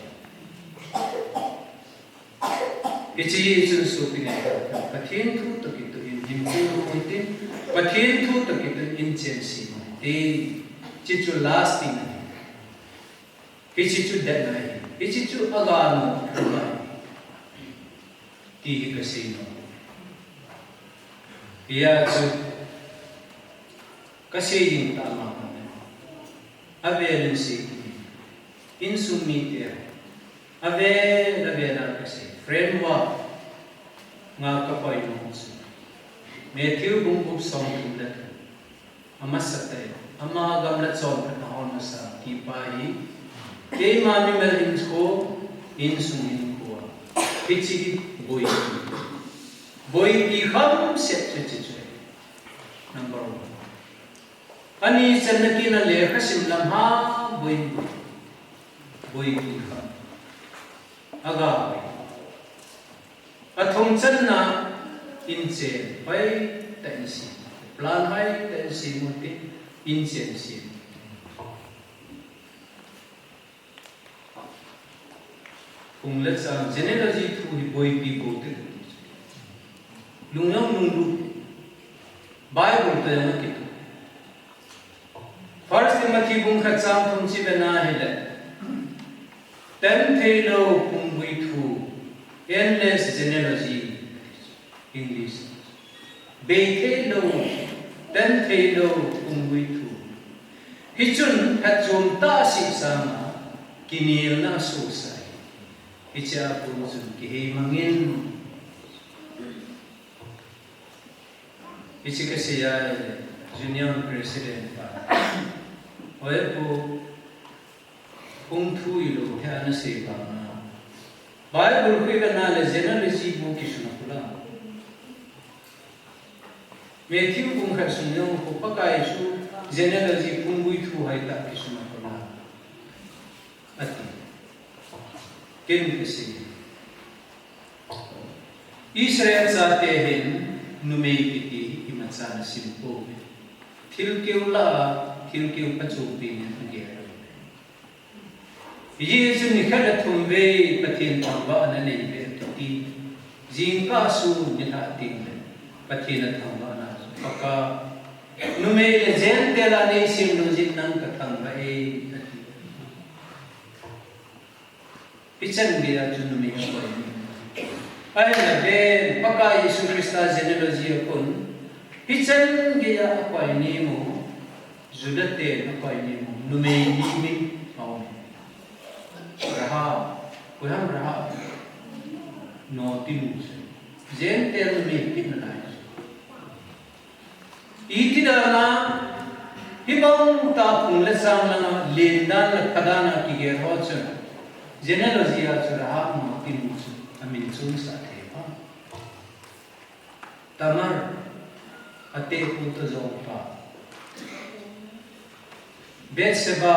Hiche hi chun sopi ngai ho, Pathen thu toh kitoh in hin pu u hite, Pathen thu toh kitoh in inchen sem u hite. Hiche chu lasting ahi. Hiche chu det ngai ahi. Hiche chu aga nom ahi. Ti hi kasei nom. Hijeh chun kasei ding tah mama ahi. Avel in sei kit in. Insung mite, avel avel a kasei. Framework nga kapoi nom chu Matthew bung gup som thum le thum. Amasatah in, ama gamla chonphatna hon masa tipa hi, keima mimal hinkho, insung hinkho a, hiche hi boipi, boipi khamset chu hiche chu ahi. Number one. Ani channa kit na lekhasim lam ha boipi, boipi kham. Aga boi. Athum channa inchen hoitah in sem, plan hoitah in sem u hite, inchen sem. Phung le chang, genealogy thu hi boipi bou te. Lungdong lunglut. Bible toh jong akitoh. First Timothy bung khat chang thum chu ive na ahile, ten theilou phunggui thu, endless genealogy, English. Bei theilou, ten theilou phunggui thu. Hichun phatchom tah sih sanga kinelna asohsah ahi. Hichea kon chun kiheimang in. Hiche kasei a ahile, Union President pa. Hoiya pu, hung thu ilou hi ana sei banga, Bible khu ivet na le genealogy bu kisun a khu la. Matthew bung khat sung jong khu Pakai Jesu genealogy phunggui thu hoitah kisun a khu la. Ati. Ken kasei. Israel chate hin numei kiti imacha ana sim pouve. Thilkeu lah a, thilkeu phachompi in agel. Hijeh chun nikhat le thum vei Pathen thangvah ana nei uve kiti. Jingkah sun nilhah teng le Pathen athangvah na chu, Pakai, numei le Gentile a neisem lou jeh in nang kathangvah e, ati. Hichan geiya chu numei akoi ni. Ahinla ven, Pakai Jesu Christa genealogy a kon, hichan geiya akoi ni mo, Juda ten akoi ni mo, numei ni min aum. Rahab, koi ham Rahab? Notinu chu. Gentile numei kiti nalai chu. Iti dan a, hibang tah phung le chang langa, len dan le pha dan a kigel ho chun, genealogy a chu Rahab Notinu chu amin chonsah thei pha. Tamar, atepu toh jong pa. Bathsheba,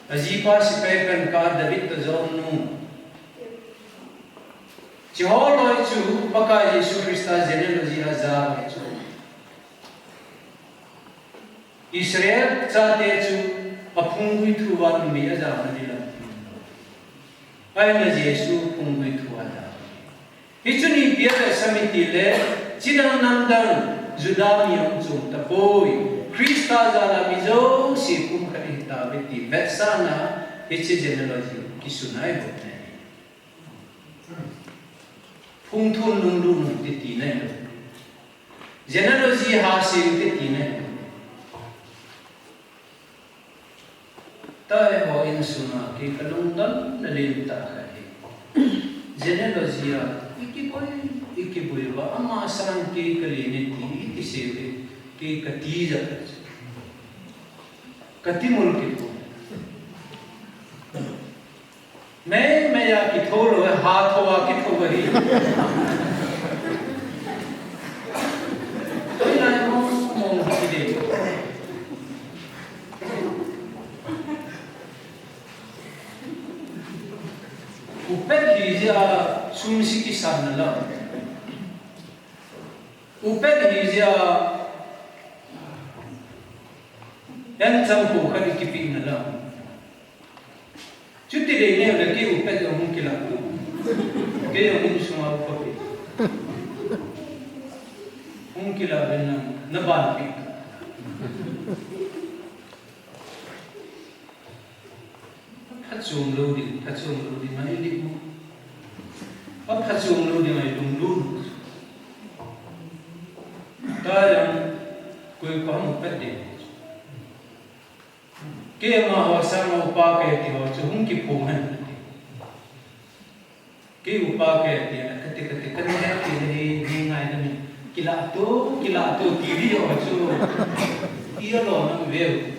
ajipa sepai pan kah David toh jong nu. Hiche ho loi chu Pakai Jesu Christa genealogy a ja loi chu. Israel chate chu aphunggui thu a numei aja na ding lam. Ahinla Jesu phunggui thu a ja. Hichu ipi avetsah em itile, chidang namdang Juda mi ahung chom tapoi. Christa jal a mi jouse pumkhat ihi tauve ti vetsahna, hiche genealogy kisun ahi bou ahi. Phung thun lunglut u te tina ahi. Genealogy ha sei u te tina ahi. Taiho insunga kei kalungdonna lentah khat hi, genealogy a ikiboi, ikiboi uva, ama sanga kei kalen e ti ikisei u hi, kei katija khat chu. Katimul kit u. Meimei a kitho lou, ha tho a kitho ahi. Hoilai mong mong hi ding. Upet hijeh a sum si kisan na lam. Upet hijeh a anchang kho khat ikipeh na lam. Chuti dei neo le kei upet jong hung kilah u. Kei jong insunga upa pi. Hung kilah le nang, naban pi. Phachom lou ding, phachom lou ding ahi ding. Aphachom lou ding ahi lunglut. Tayang koi pa hung upet ding. Keima ho sanga upa kahi ti ho chu hung kiphong hen. Kei upa kahi ti na, kati, kati, kani heti na hi, hi ngai na mi. Kilah to, kilah to, ti di ho chu. Ti a lo na veu.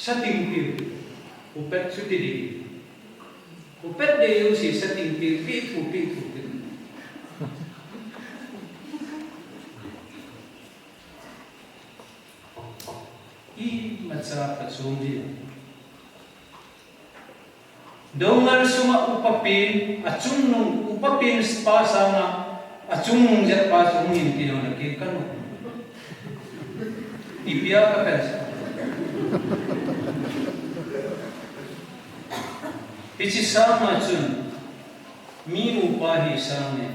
Sating pi, upet chu ti di. Upet dei jouse sating pi, pi thu, pi thu, pi thu. Imacha phachom ding. Doungal sunga upa pen, achungnung upa pen pa sanga, achungnung jep pa chu hung hin ti jong le kei kanu. Ipi a kapen sa. Hiche sanga chun, mi upa hi sang e,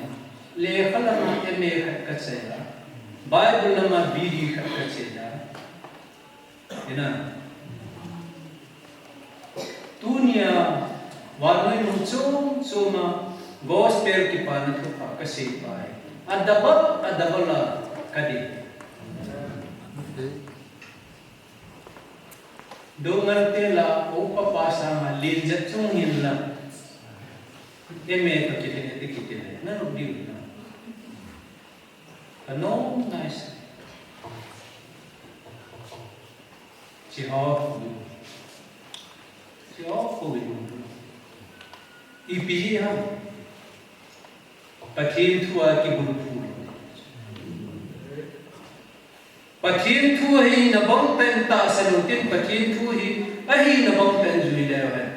lekha lama M A khat kachai a, Bible lama B D khat kachai a, Ina. Tunia, vannoi mun chom choma, gospel kipana thupha kasei pai. A double, a double a kadei. Doungal te la, upa pa sanga, len jep chung hin la. M A ka kiti, kiti, kiti le. Na, diu na. No, nice. Jehovah. Jehovah. Ipi ham. Pathen thu a kibulphu. Pathen thu hi nabang pen tahsan u tin, Pathen thu hi ahi nabang pen jui leu hen.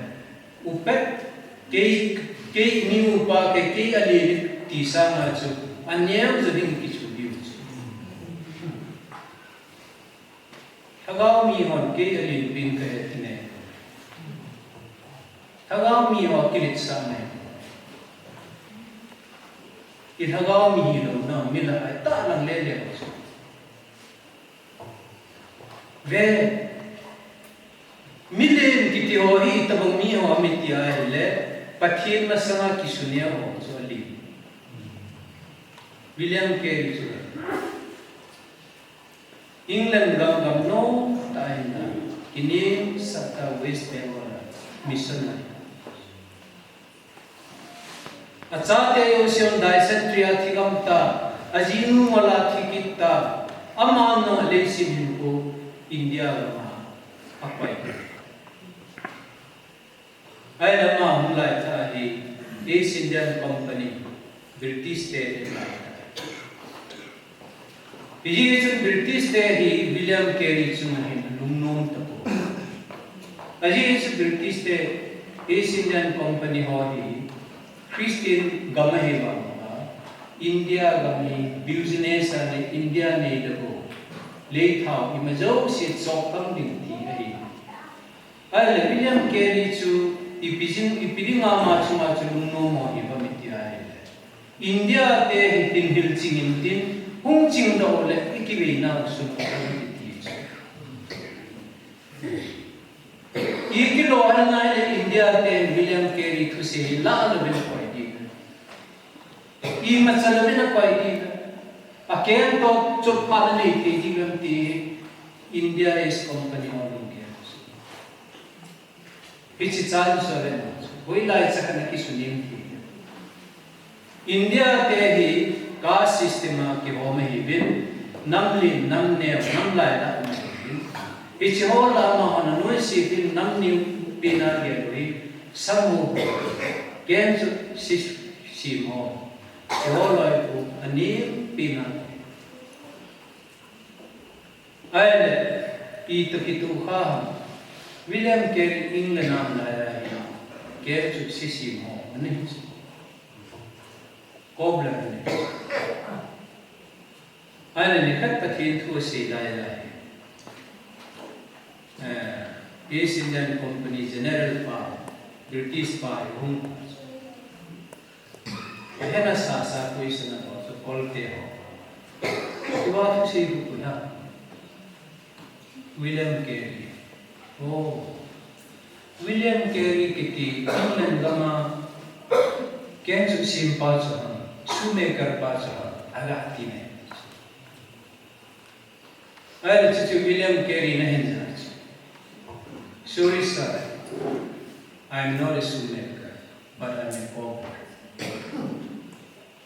Upet, kei, kei mi upa kei, kei alen ti sanga chu aneo ja ding kichu diu chu. Lhagao mi hon kei alen pen kahe ti ne. Lhagao mi ho kiletsah ne. I lhagao mi hilou na, mi la ai ta lang le le chu. Ve, milen kiti ho hi tabang mi ho mi ti ahile, Pathen masanga kisuneo ho chu ali. William Carey chu. England gam gam nom tah a hin a, kinem sah tah West Bengal a missionary. Achate jousen dysentery a thi gam tah, ajinu ngol a thi kit tah, ama nung a leiset hinkho India gam a akoi. Ahile ama hung lai tah hi East Indian Company, British te in lai tah. Hijeh chun British te hi William Carey chunga hin lungnom tapoi. Ajeh chu British te East Indian Company ho hi Christian gam ahi vang a, India gam hi business a le India nei le go, leithao ima jouse chop tam ding ti ahi. Ahile William Carey chu ipi jing, ipi dinga ama chunga chu lungnom mo hi ham iti ahile, India te hi tin hilching in tin, hung chingdoh le i kiveina u sun u ti chu. I kiloihalna le India te William Carey thusei hi la louvin koi ding. Imacha louvin akoi ding. Akeng toh chotphatna nei thei ding ham ti India East Company of India. Hiche chan chu ave na. Hoilai cha kana kisunem thei. India te hi caste system a kihom ahiuvin, nam len, nam neo, nam lailah um ahiuvin. Hiche ho lah a amahon anoise uvin nam neo pen a gel u hi, samu, ken chu si, sim ho. Hiche ho loi khu anem pen a. Ahile, pi toh kitoh kha ham. William Carey England a um lai a hi, ken chu sisim ho, ani chu. Cobbler ani. Ahile, nikhat Pathen thu asei lai lai. Eh, East Indian Company General pa, British pa, hung. Ahena sasa question abou chu Kolte ho. Hiva thusei khu khu na. William Carey. Oh. William Carey kiti England gam a ken chu simpa chu ham, shoemaker pa chu ham, aga ti ne. Ahile chuchu William Carey in ahin ja chu. Sorry, sir. I am not a shoemaker, but I am a cobbler.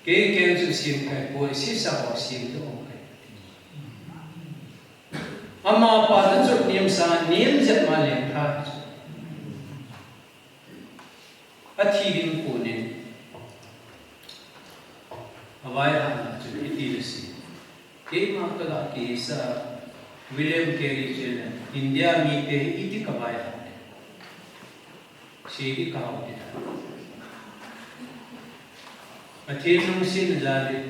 Kei ken chu sim kahi poi, sisa ho sim chu um kahi. Amapa na chu nem sa, nem jep ma leng tha chu. Athi ding konin, avaihatna chu iti le si. Keima kaga kisa William Carey chu le India mite hi iti kavaihat le. Sei di kahao ti ta. Pathen lungsetna jal in,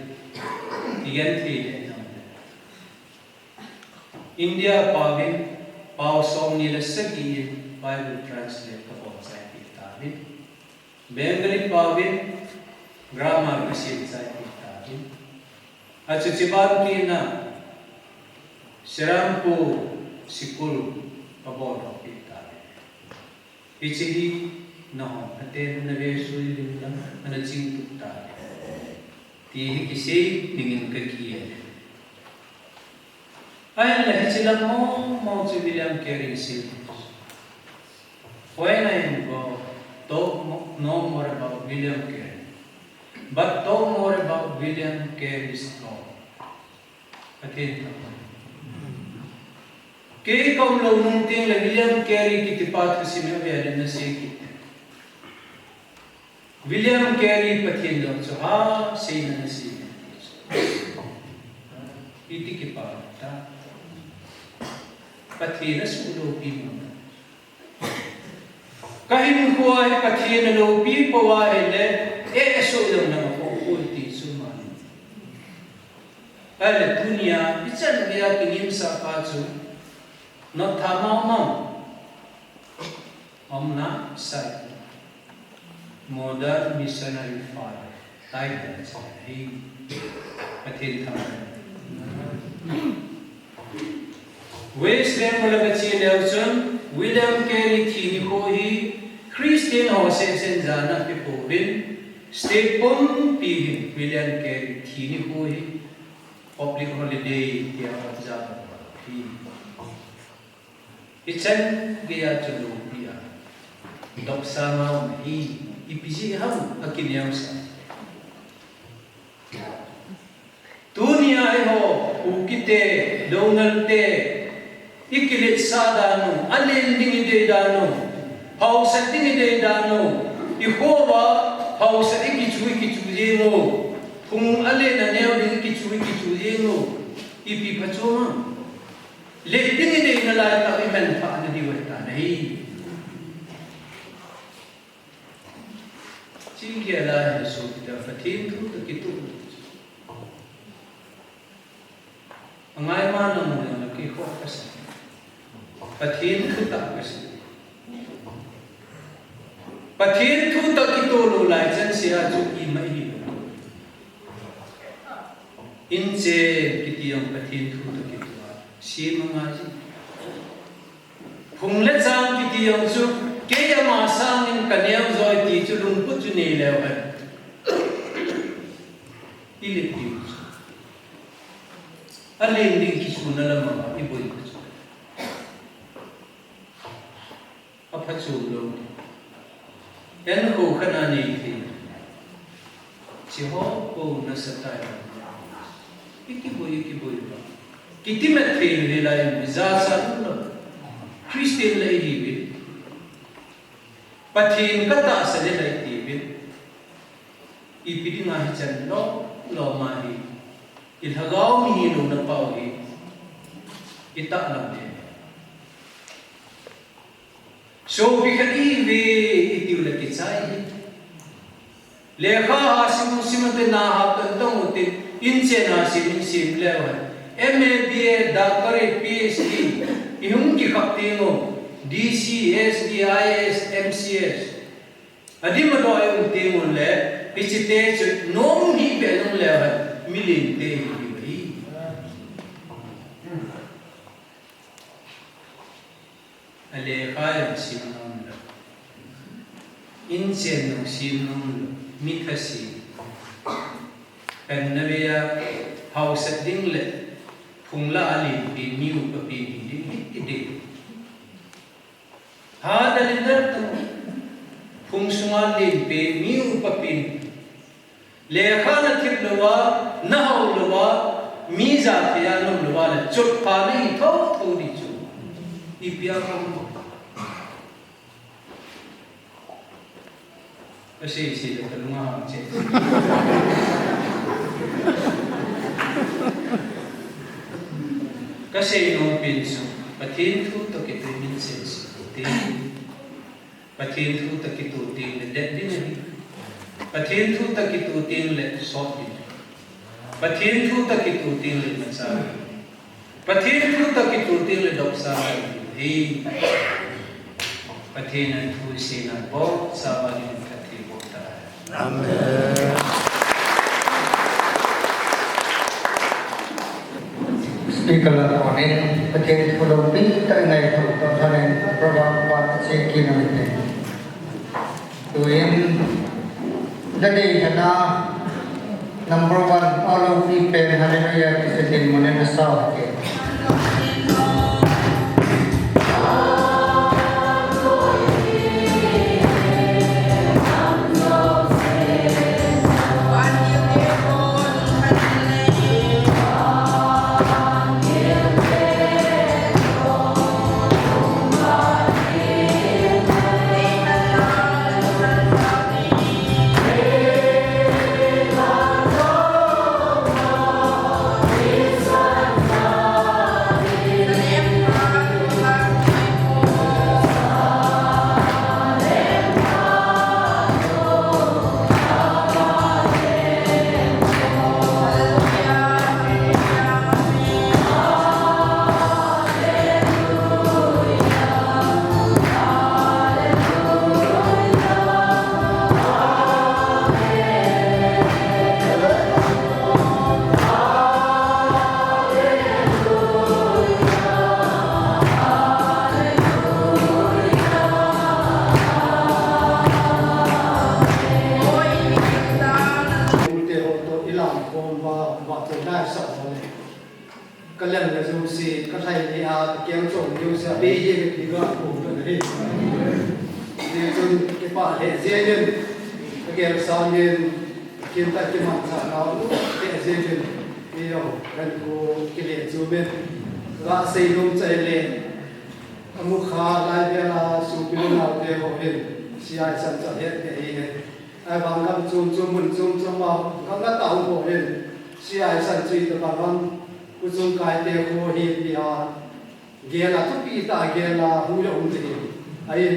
igenthei le jong le. India paovin, pao somni le sagi in Bible translate kabol chai peh tauvin. Bengali paovin, grammar kasem chai peh tauvin. Achuche ban kit na, Serampore school kabol doh peh tauvin. Hiche hi nahon, aten na ve sui lim lang, ana ching tup ta. Ti hi kisei dingin kaki e. Ahinla hiche lam mong mong chu William Carey sei. When I am gone, talk mo-, no more about William Carey, but talk more about William Carey's God. Pathen thangvah. Kei kaum lou nung teng le William Carey kiti pa thusim hi avel in ana sei kit. William Carey Pathen jong chu ha sei na ana sei. Iti kipa ta. Pathen asuh loupi mo. Ka hinkho hi Pathen aloupi pou ahile, eh, asuh jong nang apoh poi ti chu mani. Ahile tunia, hichan geiya kingimsah pa chu, Doctor Mao Mao. Omna sai. Modern Missionary Father. Title chu ahi. Pathen thangvah. West Bengal a kache leu chun, William Carey thi nikho hi Christian ho sehseh in jana pe pouvin, state pumpi hin William Carey thi nikho hi public holiday tia hot jana hi. Hichan geiya chu loupi a, dopsang a um hi, ipi jeh ham akineosah. Tunia eiho, Kuki te, Doungel te, ikiletsah dan u, alen ding idei dan u, hausat ding idei dan u, ikho uva, hausat ikichu, ikichu jeng u, phung alen aneo ding ikichu, ikichu jeng u, ipi phachu ham. Let ding idei nalai tah imanthah nadiu ahitan ahi. Chule geiya lai hi sopite, Pathen thu toh kitoh. Angaimana mu jong le kei khoh kasei. Pathen thu tah kasei. Pathen thu tah kitoh lou lai chan sea chu ima ihi lou. Inchen kiti jong Pathen thu toh kitoh a, sem angai ji. Phung le chang kiti jong chu, kei ama sangin kaneo joi ti chu lungput chu nei leu hen. Ilet diu chu. Alen ding kichuna lama iboi chu. Aphachom lou. Enkho khat a nei thei. Hiche ho bou nasatah in. Ikiboi, ikiboi uva. Kitimat thei lou hilai in, jachat lou. Christian la ihiuvin. Pathen katahsan e la itiuvin. Ipi dinga hichan lom lom a hi. Ilhagao mihi louna pau hi. Itahlang e. Sopi khat ihiuve itiu le kichai. Lekha ha sim u sim u te, na ha tong tong u te, inchen ha sim u sim leu hen. M A, B A, doctorate, P H D, ihung kikhap teng u, D C, S D, I A S, M C S. Adim adoh a um teng u le, hiche te chu nom hih beh jong leu hen, milen te ihiu ahi. Alekha jong sim nom lou. Inchen jong sim nom lou. Mi thase. Panna vei a hausat ding le phung lah a lenpen mi upa pen hi ding hiti ding. Hadal in dal tang. Phung sunga lenpen mi upa pen. Lekha na thip louva, na hao louva, mi jathei a na um louva le, chotpha nahi thotho ding chu. Ipi a kong. Kasei sei le kalung ahang che. Kasei nom pen chu, Pathen thu toh kitoh in inchen sese. Pathen thu toh kitoh teng le det ding ahi. Pathen thu toh kitoh teng le sot ding. Pathen thu toh kitoh teng le imacha. Pathen thu toh kitoh teng le dopsang ahi. Pathen in thu iseina bou, sava ding Pathen bou ta. Amen. Speaker la konin, Pathen thu loupi tah i ngaito tah in program pa che kit u hite. Tuin, dadei hena number one, aloupi pen Hallelujah ti setin monin asao hite. Ka lel le jouse, ka lhai le a, ka keng chom jouse, a bei jeng e ti ka pu ka nei. Hichun kipah lheh jeng in, ka gel sang in, kin ta kimanchah nau lheh jeng in, kei jong kan ko kile chu min. Ka sei nom chai le, ka mukha lai vel a, sopi le naote ho hin, C I san chah het te hi. Ahivang gam chom chom, mun chom chom a, gam na tao ho hin, C I san chu itobang ham, khuchung kaite ho hi tia, gel a thupi tah gel a, hung le hung te hi. Ahin,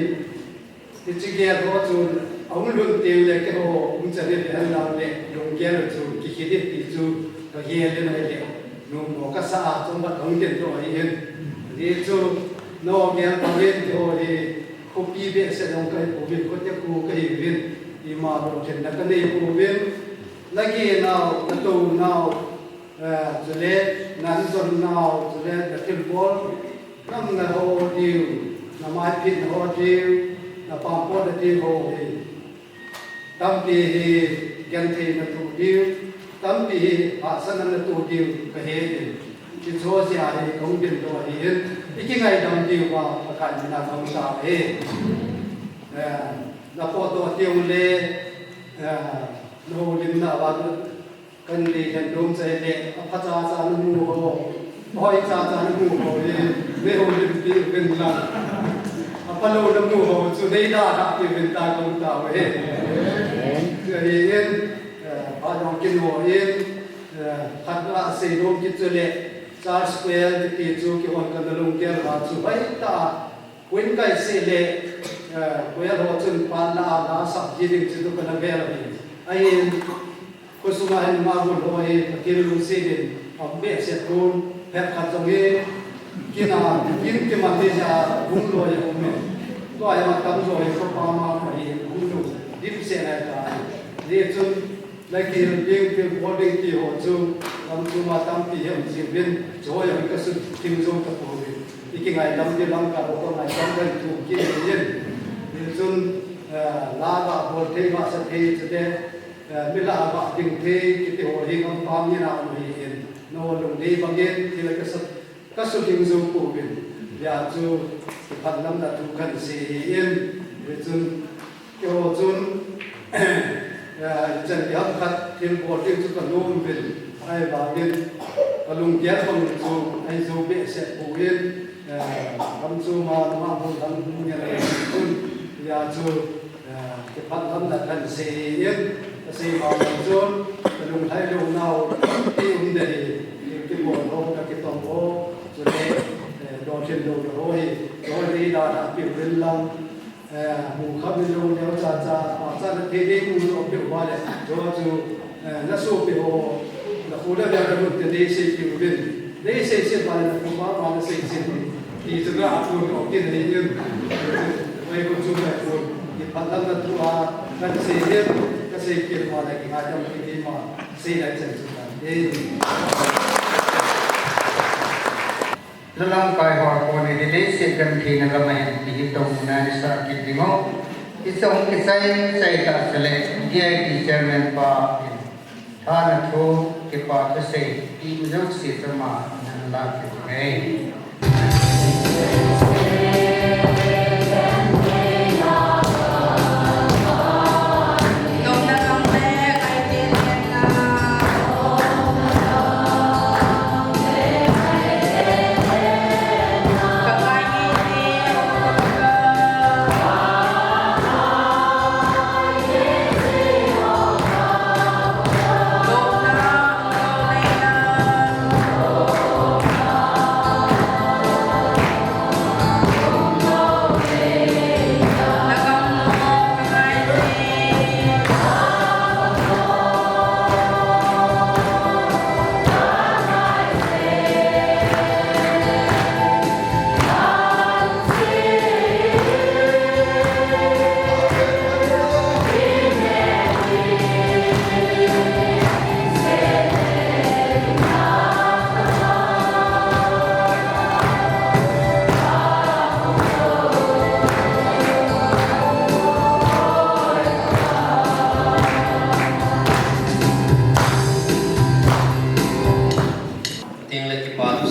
hiche gel ho chun, ahung lhun teng le keiho, hung chan le hen lang le, lunggel chu, kikhit e ti chu, ka gel le nai le, numo ka sa a, chombat hung den to ahi hin. Hichu, nagel bang in keiho hi, Khopi behseh jong kahi pouvin, khote khu kahiuvin, ima lungthenna kanei pouvin, nagel nau, natou nau, eh, chule nainjon nau, chule nathilbol, nam naho diu, namaiphit naho diu, napampot nadiu ho hi. Tampi hi genthei natoh diu, tampi hi hahsatna natoh diu kahe in. Hiche jeh a hi kahung dingdoh ahi in, ikingaidam diuva Pakai mina kahung tao e. Eh, napotdoh teng le, eh, nahoulimna uva Kan dei lhen dom chai le, apha chacha namu ho, ahoi chacha namu ho hi, neihoulimpi uvin lang. Aphalou namu ho chu neidalhahpi uvin tia kahung tao e. Amen. Chu ahi in, eh, phat jong kino in, eh, khat a seinom kit chu le, Church Choir kiti chu kihon kana lunggel uva chu hoitah a, Kum kai seh le, eh, koiya ho chun pan la a la sap ji ding chu kana vel ahi. Ahin, khosunga hin ma bul ho hi, Pathen lungset in, a behseh pon, phat khat jong hi, kin a, kin kiman ding a, hung loi a um e. Tua hi ma tam loi, ko pa ma ma hi, hung loi, dimset lai ta. Hichun, Naki ding, thilbol ding ti ho chu, lam chunga tampi hi um jiuvin, chu ho jong kasut thim jou tapouve. Ikingaidam ding lam ka ho kangaidam dan thu kit in. Hichun, eh, la ga bol thei, ga sa thei, chule, eh, mi la ga ding thei, kiti ho hi gampam ni na um ahi in. Nangho lungdei bangin, thil kasut Ka sutling jou pouvin, hijeh chun, kiphatlamna thu kahin sei ahi in, hichun, keiho chun, eh, ichan gei ham khat thilbol ding chu kanom uvin, ahivangin, kalunggel bang chu, ahi jou behseh poi, eh, lam chunga, nungah bol lam ngen ahi chun, hijeh chun, Eh, kiphatlamna kahin sei in, kasei ma ma chun, kalunglhai lou nau, ti um ding ahi, kibol ho, kakitom ho, chule, eh, lolhin lou ho hi, chule dei da da piu rin lang, eh, mu kha min lou neo cha cha, pa cha na thei dei mu lou piu va le, chu chu, eh, na sopi ho, na khu le na lut te dei sei piu rin, dei sei sei va le, na khu va va le sei sei rin. Ti chu na apun ko kin ni yun. Mai ko chu mai ko. Kiphatlamna thu a, kan sei le, ka sei kit ma le, kingaidam kit ma, sei lai chen chu kan. Eh. Na lamkai ho ko ni le, le sei kan thi na ka mai, ti hi tong na ni sa kit ding o. Isong kisai, sai ta sele, D I T chairman pa, Tha na thu, kipa thusei, ti jouse chama, nan la kit nge.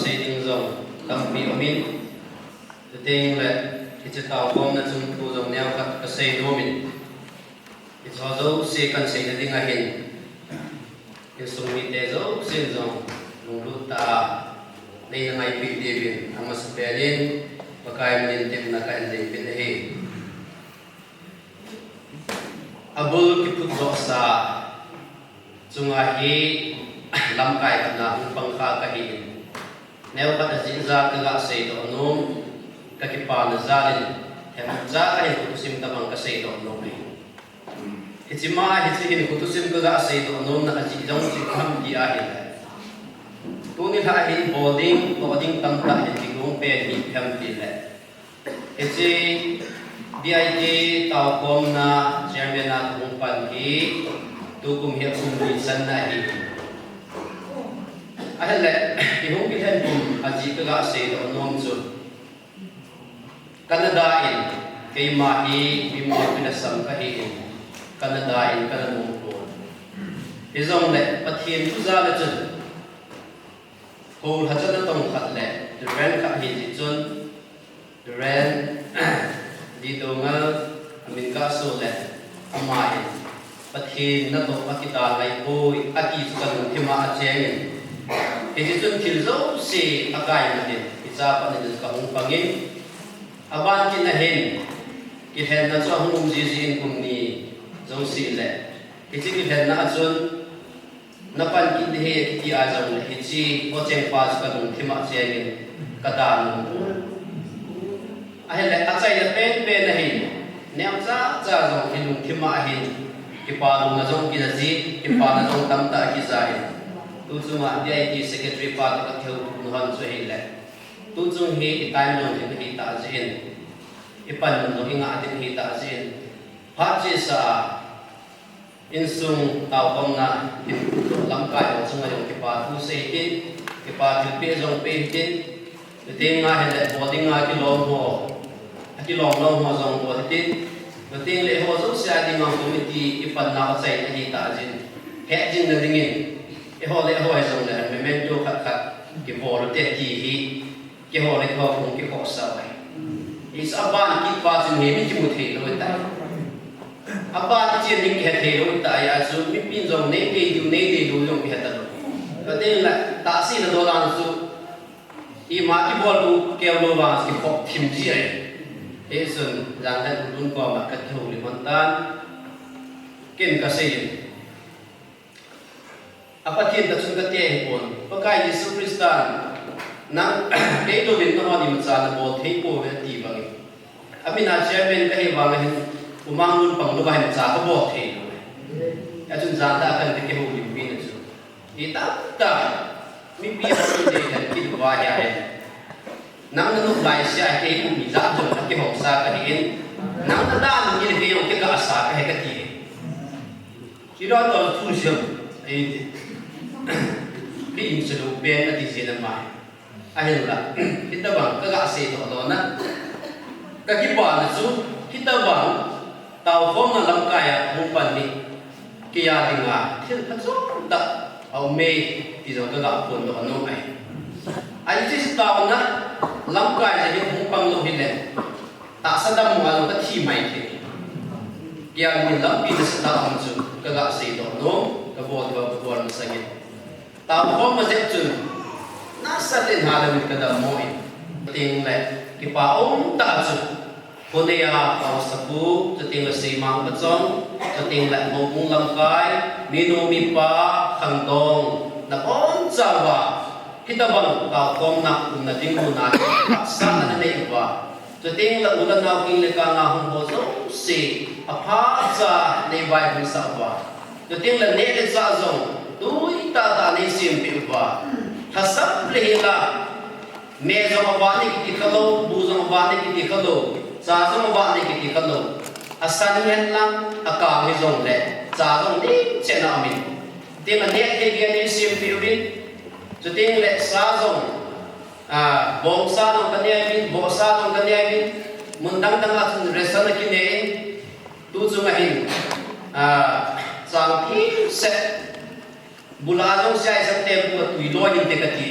Sei ding jong tampi umin, chuteng le hiche taokhomna chung thu jong neokhat kasei nomin, hiche jouse kahin seina ding ahin, insung mite jousen jong lunglut tah a neina ngaipeh diuvin amasapen in Pakai minin temna kahin neipeh ahi. Abul kiphut joh sa chunga hi lamkai khat na hung pang kha kahin, neokhat ajeh jat kaga seidoh nom, kakipana jal in, themcha kahin khutusim tabang kaseidoh nom ahi. Hiche ma hiche hin khutusim kaga seidoh nomna ajeh jong chu ipi ham ti ahile, tuni lha hin bol ding, toh ding tamtah hin kigong pen hi ipi ham tile, hiche D I T taokhomna chairman a kahung pan hi tukum hi akum ni channa ahi. Ahile, ihung kilhen kum ajeh kaga seidoh nom chu, Canada in, keima hi mipi lhasam kahin, Canada in kana nom pon. Hijongle Pathen thu jal a chun, houlhacha natong khat le Reverend khat ahi jeh chun, Reverend D. Tongal, amin kaso le, ama hin, Pathen natoh akidal ngai poi ati chu kalungthim a achengin, hiti chun thil jouse akai matin, hiche a pat in kahung pangin, aban kit na hin, kilhenna chu ahung um jiji in kum ni jouse le, hiche kilhenna a chun, napan kit ding ahi akiti a jongle, hiche achengpa chu kalungthim a achengin, kadan nom. Ahile, achaina penpen ahin, neocha cha jong ilungthim a ahin, kipa lungna jong kija ji, kipana jong tamtah kija in. Tu chunga D I T secretary pa toh kathouthupna hon chu ahile, tu chung hi itime jong ding ahitah jeh in, ipan nom jong ingah ding ahitah jeh in, phat chesa a, insung taokhomna hin lamkai ho chunga jong kipa thu sei hitin, kipa thilpeh jong peh hitin, chuteng ahile bol dinga kilom ho, akilom lom ho jong bol hitin, chuteng le eiho jouse a dinga committee ipanna achaina ahitah jeh in, hetjingna dingin, eiho le eiho hijongle memento khat khat kibol ute ti hi, keiho le keiho kahung kikhohsah u ahi. Hiche aban kit pa chun hi mi kimu thei lou tai. Aban kichen ding kihe thei lou tai, achu mipin jong nei dei diu, nei dei lou jong kihe talou. Katin la, tahsa na dolang chu, ima kibol bu keu lou vang chu kikhoh thim ji ahi. Hichun, jan le tun koma kakihoulim lhon tan, ken kasei in. A Pathen ta chun kati ahipon, Pakai Jesu Christan, nang kei louvin nangho imacha nabol thei pouve ati bangin. Amin a chairman kahi vang ahin, umang lungpang louva imacha kabol thei lou. Achun jan tah a kana kihoulimpi na chu, itah tah, mipi a chun dei khat kit uva ahi. Nang nanop laisea kei mi jat jong akihousa kahin, nang nadan in kei jong kigasa kahi kati. Kidon to thu siam, ahi ti. Kei imse lou pen ati jeh in ama. Ahinla, hitabang kaga seidoh lona, kakipana chu, hitabang taokhomna lamkai a hung pan hi, kei a dinga thil phachom tah aume ti jong kaga phondoh nom ahi. Ahi chu taona lamkai a hi hung pang lou hile, tahsa dam uva jong kathi mai thei. Kei a dingin lampi nasatah a um chu kaga seidoh nom, kabol diu kabol masangin. Taokhomna jeh chun, nasatah in halouvin kadammo in. Chuteng le, kipa umtah chu, Khonei a Haosapu, chuteng le Seimang Pachong, chuteng le Moubung lamkai, minu mipa, khangdong, nabonchauva, hitabang taokhomna umna ding muna hi, tahsa nanei uva. Chuteng le u le nao king le kang a hung ho jouse, aphacha nei vaihomsah uva. Chuteng le neh le chah jong, tuitah tah nei sempeh uva. Lhasam le hila, me jong avah nei kiti khalou, bu jong avah nei kiti khalou, cha jong avah nei kiti khalou. Asan hihen lang, akang hijongle, cha jong neicheh na umin. Chuteng le neh thei gei nei sempeh uvin. Chuteng le sa jong, Ah, bongsa jong kanei uvin, bohsa jong kanei uvin, mun dang dang a chun ration akinei in, tu chunga hin, ah, chang thim seh, bula jong sia isang tempu a tui loi inte kati.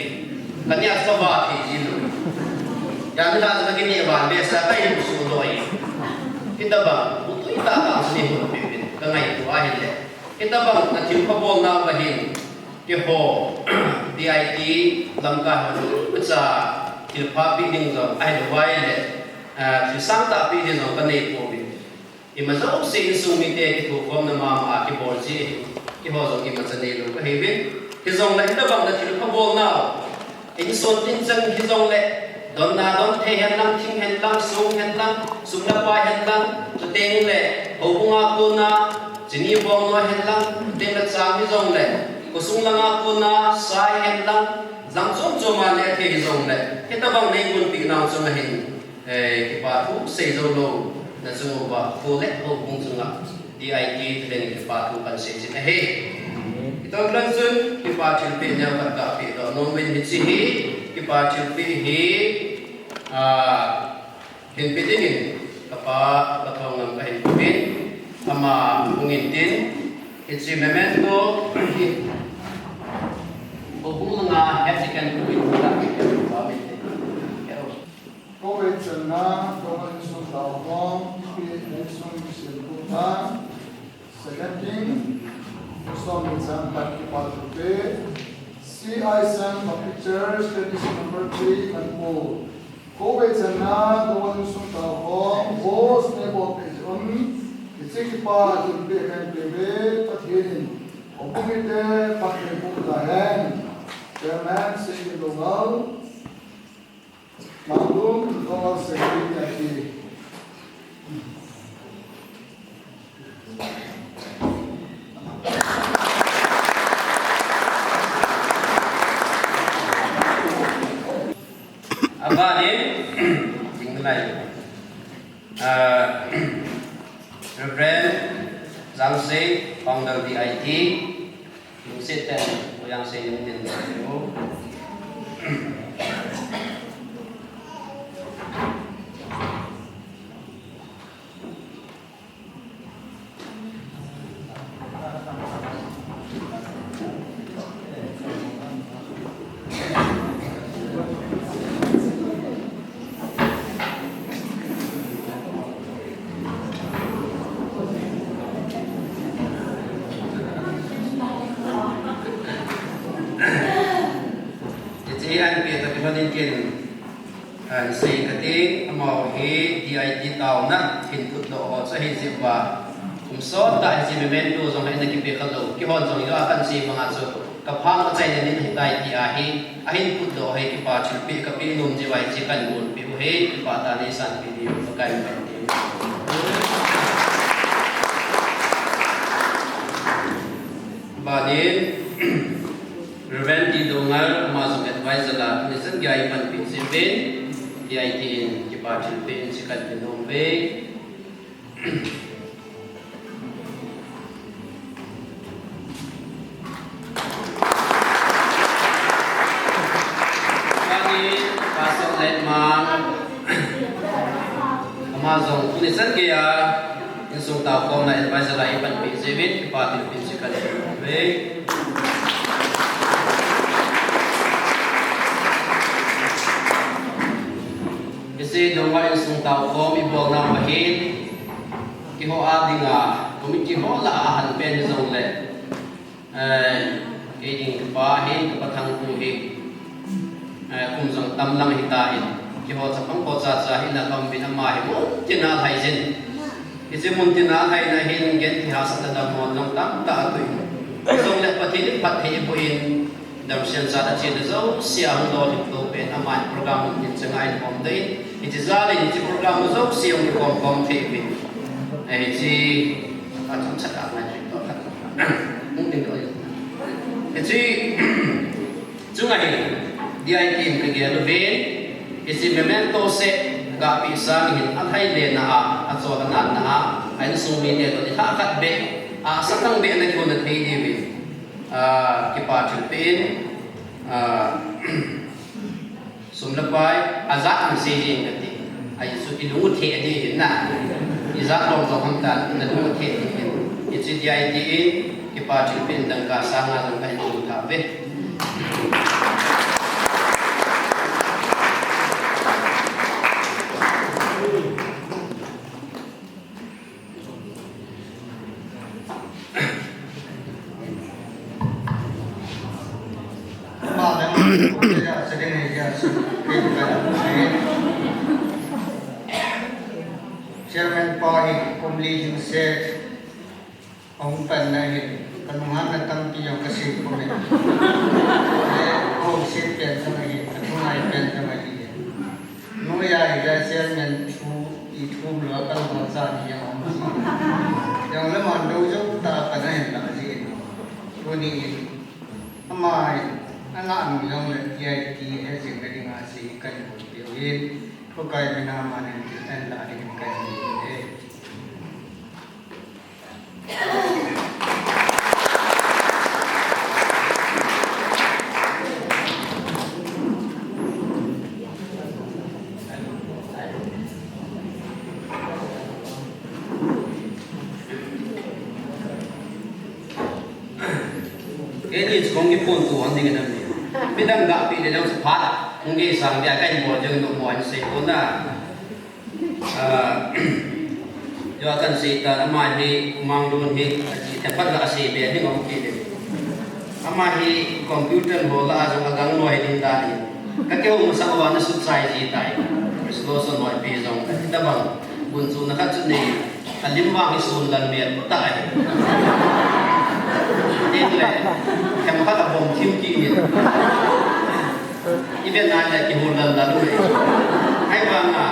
Kani a chu kava thei ji lou. Jani la chu kakine val behseh a kahin suh lou ahi. Hitabang, utui tah tah chu neibolpeh uvin, kangaito ahile. Hitabang na thilpha bolna uva hin, keiho, D I T lamkai hon, ucha, thilpha peh ding jong, ahilou vaile, ah, thil sangtah peh ding jong kanei pouve. Ima jouse insung mite kithokhomna mama a kibol ji, keiho jong imacha neilou kahiuvin. Hijongle hitabang na thilpha bolnau, insung tin chan hijongle, donna don thei henlang, thing henlang, song henlang, sum le pai henlang, chuteng le, houbung a kona, chini bong noi henlang, chuteng le chang hijongle, khosung langa kona, sai henlang, jang chom chom a neh thei hijongle, hitabang neigonpeh nau chunga hin, eh, kipa thu sei jou lou, na chung uva, kho le houbung chunga, D I T te leng kipa thu kahin sei jin ahi. Hitabang chun, kipa thilpeh neokhat kapeh doh nom uvin hiche hi, kipa thilpeh hi, ah, hinpeh dingin, kapa, kapa Thongam kahin peh uvin, ama hung intin, hiche memento hi, houbung langa head deacon pu in, Khovei channa, Donga insung taokhom, P A insung mission tuta, second king, som ni chan pat kipa thilpeh, C I Sam Baptist Church, tradition number three, Manipur. Khovei channa, Donga insung taokhom, host neibolpeh jeh un, hiche kipa thilpeh kahin peh uve, Pathen in, houbung mite, Pathen in phatthei boh tahen, Chairman, Seikin Dongal, Mangdum, Dongal Sengri, Yathi. Abanin, jinglai. Ah, Reverend Jangsei, Founder D I T, Lungset tah in, Pu Jangsei lungdin. Hiche hi ahin peh toh kilhon in kin, ah, sei kate, amaho hi D I T taona hin phutdoh ho chu ahi jeh uva. Kum sot tah hiche memento jong hi ana kipe kha lou. Keihon jong iga kan sei banga chu, kaphang achaina din ahitai tia hi, ahin phutdoh hi kipa thilpeh kapeh nom jeh uva hiche kahin gonpeh u ahi, kipa tah in neisanpeh diu kahin pen. Abanin, Reverend T Dongal, ama jong advisor la, ni chan gei a eipanpi jeh uvin, D I T in kipa thilpeh in hiche kahin pe nom uve. Abanin, Pastor Letman, ama jong tuni chan gei a, insung taokhomna advisor la eipanpi jeh uvin, kipa thilpeh in hiche kahin pe nom uve. Hiche Donga insung taokhom ibolna uva hin, keiho a dinga, committee ho lah a ahan pen hijongle, eh, kei ding kapa hi, kapa Thangpu hi, eh, kum jong tam lang ahitan, keiho chapang kho cha cha hina kaum uvin ama hi muntin a alhai jin. Hiche muntin a alhaina hin genthei hahsatna dammo jong tamtah athoh in. Hijongle Pathen in phatthei eiboh in, damsel chan a chena jouse a hung lolhing tou pen ama in program muntin chang a ahin khom doh in. Hiche jal in hiche program jouse hung kikhom khom thei uvin. Eh, hiche a chomcha a ngai thei toh khat. Hung ding doh in. Hiche Chunga hin, D I T in kagel uvin, hiche memento seh gapeh sang hin alhai lena a, achol anatna a, a insung mite toh nilhah khat beh, ahsa tang beh ana kiuna thei diuvin, ah, kipa thilpeh in, ah, sum le pai, ajat in sei jeng kate. Ahi chu ilung u thei ding ahin na. Ijat lom lom ham tan, nalung u thei ding ahin. Hiche D I T in, kipa thilpeh in dangka sang nga jong kahin tou tha uve. Kum li hing se, ahung pan na hi, ka nunghanna tampi jong ka sei pum e. Eh, ka houset pen jong ahi, ka thungai pen jong ahi. Noiya hi chairman thu, ithum lou a ka lungmon cha ni jong aum ji. Jong le man do jong ta pan ahin la ji. Tuni in, ama in, ana um jong le T I T he jing ka dinga sei ka hin bol peh u hin. Pakai mina manin, an la ding ka hin bol e. Keini chu kong kiphontu hon ding in ahi. Midang gahpi le jong chu phat hung kisang dia ka hin bol jong in mo an sei ko na. Ah, jo kan sei ta, ama hi Mang Lun hi, a chi te phat la sei be ding ong ti le. Ama hi computer ho la jong agang loi ding dan hi. Ka kihou masang uva na sut chai ji tai. Slow slow loi pi jong ka ti tabang. Gun chu na khat chu nei. Alim vang hi sun dan mel ta hi. Tin le, hem khat a bom thim ki ni. Iben na le kihou dan dan le. Ahivang a.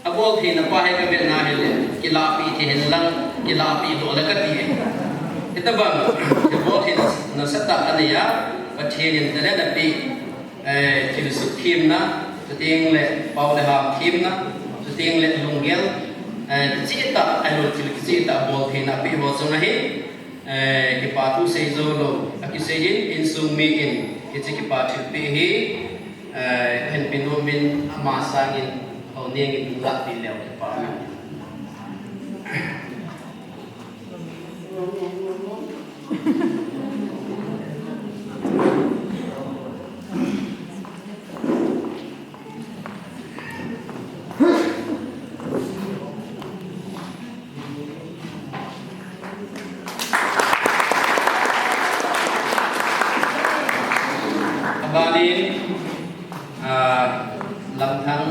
Abol theina pa hi ka vet na hile, kilahpi thei hen lang, kilahpi doh le ka ti. Hitabang, abol theina nasatah anei a, Pathen in talent ape, eh, thil suk themna, chuteng le pao le ham themna, chuteng le lunggel, eh, kicheh tah, ahilou thil kicheh tah bol theina ape ho chunga hi, Eh, kipa thu sei jou lou, akisei in, insung mi in, hiche kipa thilpeh hi, eh, ahin pe nom in, ama sangin, hou neng in hung lahpi leu kipa. Abanin, ah, Lamthang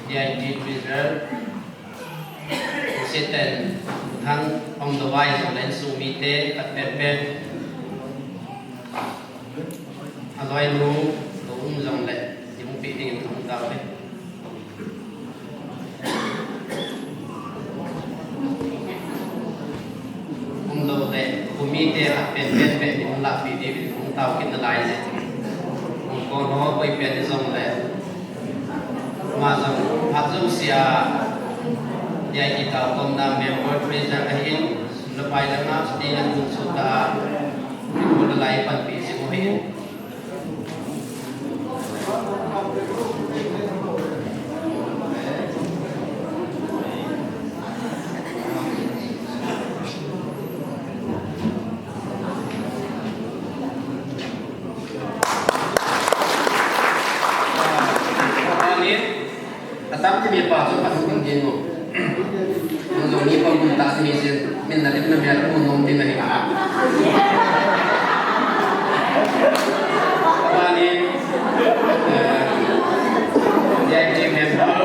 D I T Treasurer, Satan Thang, Hong Dawai, Zolen Sumite, Katpepe. Aloinu, lou um jongle, ihung pe dingin kahung tao e. Um lou le, kum mite khat penpen beh ding hung lahpi diuvin kahung tao kit nalai e. Hung kon ho koi pen hijongle, ama jong phat jousea, D I T taokomna member treasurer ahin, sum le pai langa, chuteng le hung sutah a, hung nalai panpi jing u ahin. Atam ti mi pa chu pa hung ding o. Nang jong ni pa mun ta si mi sin, min na lim na mi a mu nom ti na hi a. Pa ni, eh, D I T member,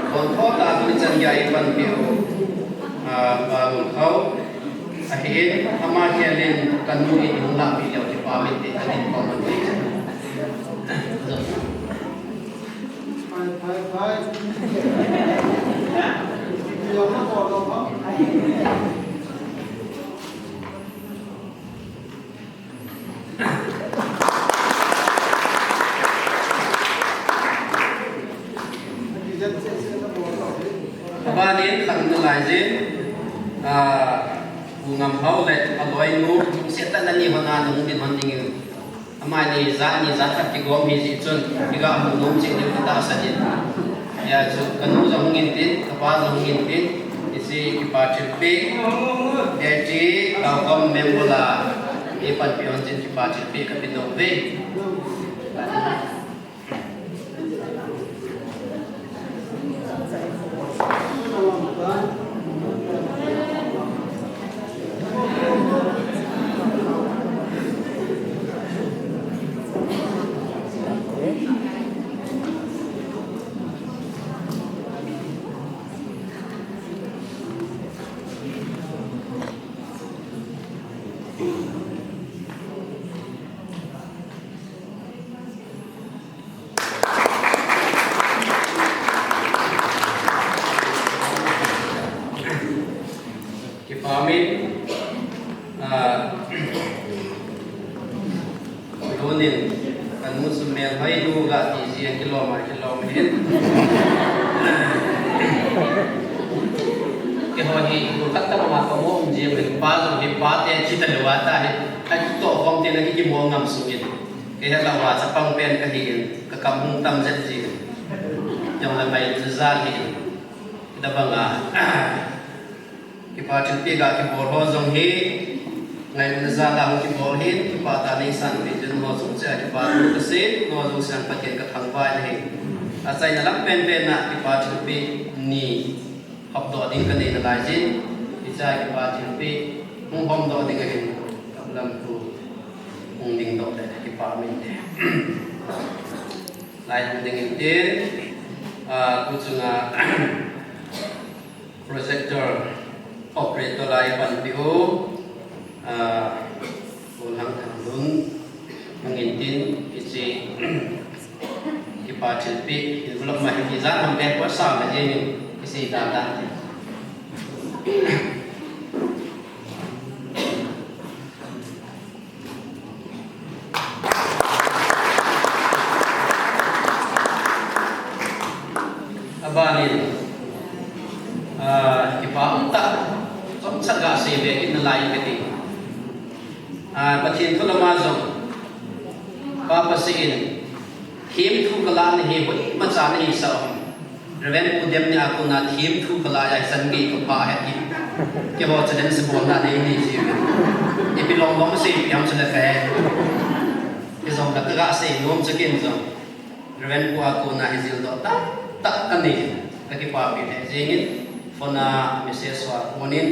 kon tho ta tu chan ya i pan pi o. Ah, pa mun khau. Ahin, ama khel in ka nu in hung lahpi leu kipa min te ka din ko man te. Abanin, khat nalai jin, ah, Pu Ngamhao le aloinu, Satan ani hon a nung din hon ding in. Amani jat ni jat khat kigom hi jeh chun, kiga mu nom cheh diu katahsan in. Hijeh chun kanu jong hung intin, kapa jong hung intin, hiche kipa thilpeh, D I T taokom member a, eipanpi hon chun kipa thilpeh kape nom uve. Kanu chu melhoi nu ga ti jeng kilom a kilom hin. Keiho hi kul khat tobang a kamu um jeng in, pa jong hi pate thi talou a tahi. Akitoh khom tin akikimo ngam sung in. Kei helou a chapang pen kahi in, kakam hung tam jep jeng in. Jong le ngailutna jal hi in. Tabang a Kipa thilpeh ga kibol ho jong hi, ngailutna jal a hung kibol hin, kipah tah a neisanpeh jeh un ho jong cheh a kipa thu kasei, ho jong cheh a Pathen kathangvah in ahi. Achaina lam penpen a kipa thilpeh ni hopdoh ding kanei nalai jin, hiche a kipa thilpeh hung hopdoh ding ahin, kalam thu hung dingdoh le kipa min te. Lai hung ding in tin, ah, tu chunga Projector operator lai panpi u, ah, Pu Langthanglun, hung in tin, hiche kipa thilpeh, envelope ma hi ijat ham beh poisa ma jeng in, kisei dan dan tin. Abanin, ah, kipa um tah, chomcha gasei be kit nalai kati. Ah, Pathen thu lama jong, Pa Pathen in, themthu kalah nahi, hoimacha nahisah u ham. Reverend Pu Dem ni a kona themthu kalah a hichan gei kapha ahi ti. Keiho challenge bolna nei nei ji uve. Ipi long long sei pi ham chule kahe. Hijongle kagasei nom chu ken jong, Reverend Pu a kona hi jildoh tamtah kanei. Kakipapeh lheh jeng in, phone a message ho a konin,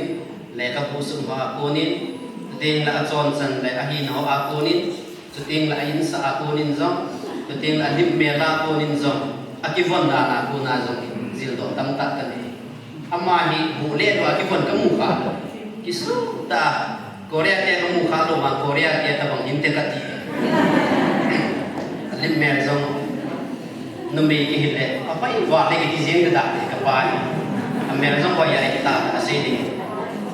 lekhabu sun ho a konin, chutengle achonchan le ahina ho a konin, chutengle a insah a konin jong, chutengle alim mel a konin jong, akivon dan a kona jong jildoh tamtah kanei. Ama hi bu le lou a kivon kamu khalou. Kisuh tah a Korea te kamu khalou vang, Korea te tabang hinte kati. Alim mel jong numei kihil le, apai vale kiti jeng kadah le kapa hi. Amel jong hoi a hita asei ding.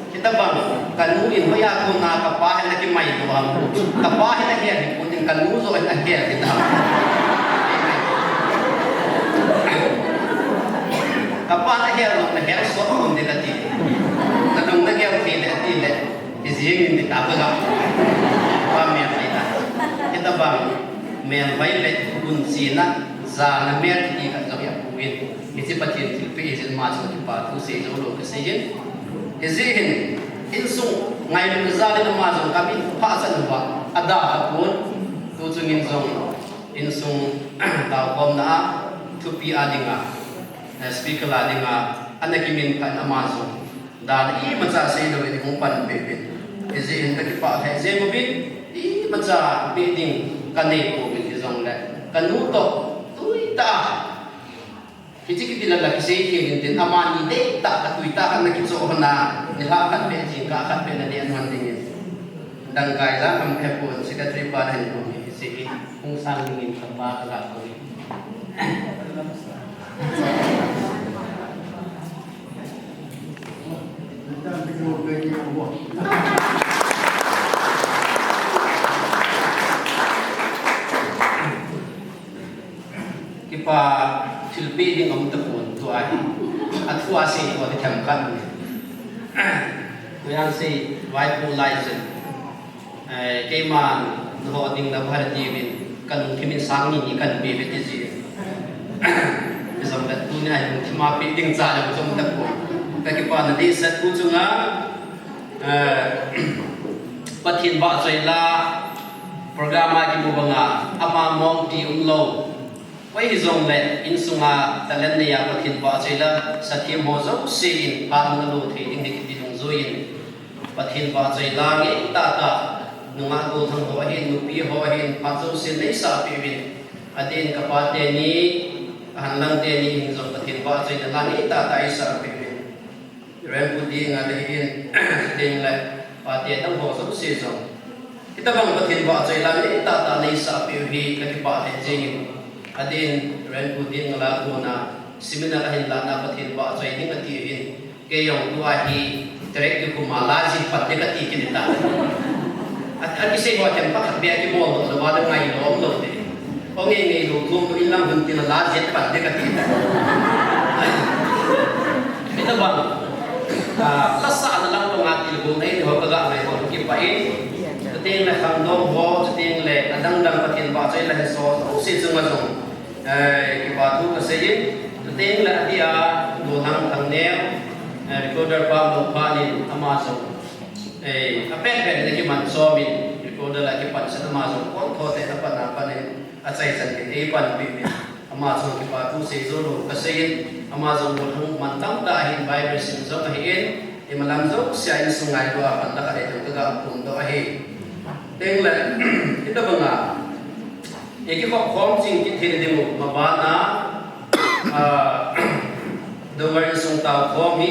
Hitabang, kanu in hoiya kona kapa hin akimai lou ham. Kapa hin ahel hipon, kanu joh hin ahel hita. Kapa nahel lou, nahel soh lou ding kati. Nalung nagel thei le ati le, ijeng in ti tah kaga. Pa melhoi ta. Hitabang melhoi le gunchena, jana mel kiti khat jong hi apui. Hiche Pathen thilpeh hijeh in ama chunga kipa thu sei jou lou kasei in. Hijeh hin, insung ngailutna jal in ama jong kamin phah chan uva, ada apon, tu chung in jong, insung taokhomna a, thupi a dinga, eh, speaker a dinga, ana kimin phat in ama jong dan imacha seilou in hung panpi uvin. Hijeh in kakipah lheh jeng uvin, imacha pe ding kanei pouvin hijongle, kanu toh, tui tah a Hiche kiti lala kisei thei in tin, amani deitah a tui tah khat nakichoh hon a, nilhah khat beh jingkah khat beh naneh lhon dingin. Dangkai jat ham kahepon, secretary pa nahin kum hi kisei hi, hung sang dingin kapa kaga kou hi. Kipa thilpeh ding um tapon tua hi. Athu asei tua hi themkhat ahi. Koiyan sei vaipo lai jin. Eh, keiman naho ding la bhar tiuvin, kalungthim in sang ni ni kahin pe uve ti ji. Hijongle tuni a hi lungthim a pe ding cha jong um tapon. Kakipana dehset u chunga, eh, Pathen vahchoi la program a kimu banga, ama mong ti umlou. Koi hijongle, insunga talent nei a Pathen vahchoi la, sathem ho jouse in, phat nalo thei ding ahi kiti dungjuiyin, Pathen vahchoi la ngeitah tah, nungah gollhang ho ahin, nupi ho ahin, phat jouse in neisah peh uvin, adeh in kapa teni, ahanlang teni hin jong Pathen vahchoi la ngeitah tah eisah peh uvin. Reverend Pu Ding a le hin, ding le, pate dang ho jouse jong. Hitabang Pathen vahchoi la ngeitah tah neisah peh u hi kakipah lheh jengin. Adeh in Reverend Pu Ding la kona seminar ahin lana Pathen vahchoi ding ati u hin. Kei jong tua hi track kikhum a la jing pan ding kati kit ta. A, akisei ho themkhat beh kibol lou, lou a le ngai lou, lou te. O nge nge lou, lou, lou, in lam hun tin la jet pan te kati. Ita bang. A, lasa na lang lou nga til lou nei ho ka ga ngai ho kipah in. Chuteng le khangdong ho, chuteng le adang dang Pathen vahchoi la hinsung, si chunga jong. Eh, kipa thu kasei in. Chuteng le adia, Golhang Thangneo, eh, recorder pa mo pa nin ama jong. Eh, apet pet le kiman chomin, recorder la kipan sa ama jong, kon tho te na pan a pan in, achai chan ke, eh, pan pi mi. Ama jong kipa thu sei jou lou kasei in, ama jong Golhang man tamtah ahin Bible sim jong ahi in, imalam jouse a insung ngailua pan la ka le jong ka ga pun doh ahi. Chuteng le, ita banga, eh, kikhop khom ching kithei ding u, mabana, ah, Donga insung tao khom hi,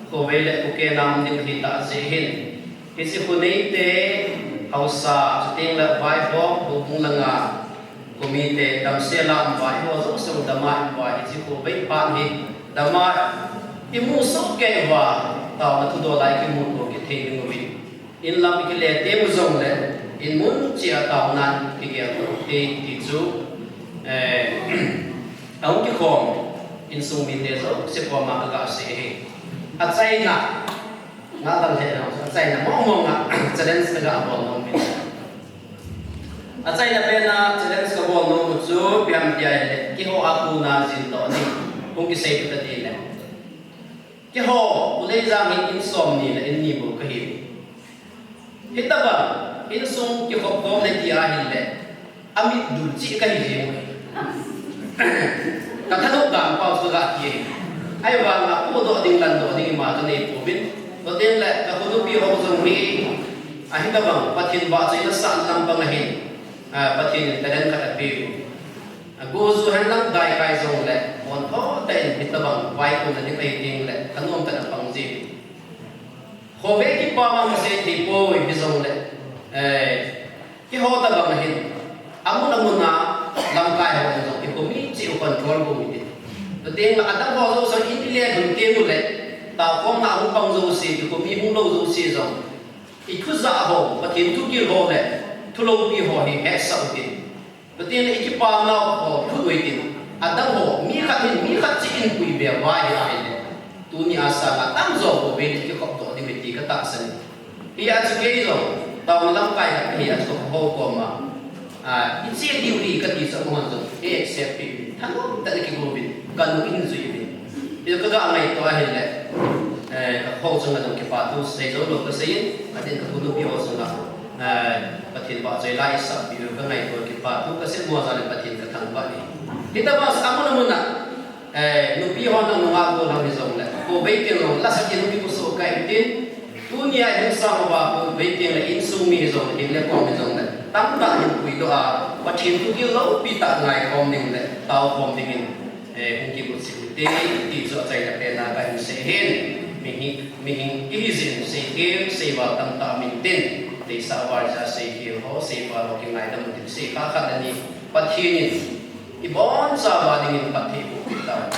khovei le kukena um ding hi ta jeh hin. Hiche khu nei te, haosa, chuteng le vaihom, houbung langa, khomi te, damsel a um vai, ho jouse dama um vai, hiche khu bei phat hi, dama, imu soh kei uva, taona thudol a ikimu to kithei ding uvin. In lam ikile te u jong le, in mun cheh a taonan kigel to thei ti chu, eh, ahung kikhom, insung mite jouse koma ka ga sei hi. Achaina, Nga dal he na, achaina mong mong a, challenge ka ga bol nom in. Achaina pen a, challenge ka bol nom u chu, ipi ham tia le, keiho a kona jin doh ding, hung kisei tu ta ti le. Keiho, Pu Leijang hi in som ni le in ni bou ka hi. Hitabang, insung kikhop khom le ti ahin le. Amit dul cheh kahi jeng u. Ka thanom dan pau chu ka ga ti. Ahivang a, pu doh ding, lan doh ding ima ka nei pouvin. Chuteng le, ka khonung pi ho jong hi, ahitabang, Pathen vahchoi na sah lam bang ahin. A, Pathen in talent khat apeh u. A, go ju hen lang dai kai jong le, kon tho tah in hitabang, vai kon a ding ahi ding le, thanom tah in apang ji. Khovei kipa vang sei thei poi, hijong le. Eh, Keiho tabang hin, amun amun a, lamkai ho jong, i khomi cheh u control bou hite. Chuteng le adang ho jouse in i le dun teng u le, taokhomna hung pang jouse, i khomi hung lou jouse jong. I thu jah ho, Pathen thugil ho le, thu loupi ho hi hetsah u hite. Chuteng le i kipana ho, thu doi hite. Adang ho, mi khat hin, mi khat cheh in pui be vai hi ahi le. Tuni a sanga tamjo khovei le kikhop doh ding ahi ti ka tahsan e. Hia chu kei jong, taona lamkai khat kahi a chu ka ho koma. A, i che diu hi kati chu amahon jong, ei accept pi uvin. Thanom tah in kigo uvin, ka nu in jui uvin. Hia ka ga ngaito ahile, eh, ka ho chunga jong kipa thu sei jou lou ka sei in, ka tin ka khonung pi ho chunga, eh, Pathen vahchoi la isah pi u ka ngaito kipa thu ka sei mo jal in Pathen ka thangvah e. Hitabang amun amun a, Eh, nupi hon nunga gollhang hijongle, khovei teng jong, lasa kiti nupi khu sohkei tin, tunia hung sang uva khovei teng le insung mi hijongle, hin le kom hijongle, tamtah hin puidoh a, Pathen thugil loupi tah ngaikhom ding le, taokhom dingin, eh, hung kigot cheh ute, ti chu achaina pen a kahin sei hin, mihem, mihem kihi jeh in sei hin, seival tamtah um intin, deisah val jeh a sei hin ho, seival ho kingaidam utin, sei kha khat le ni, Pathen in, Ibonchauva dingin phatthei boh peh tauhen.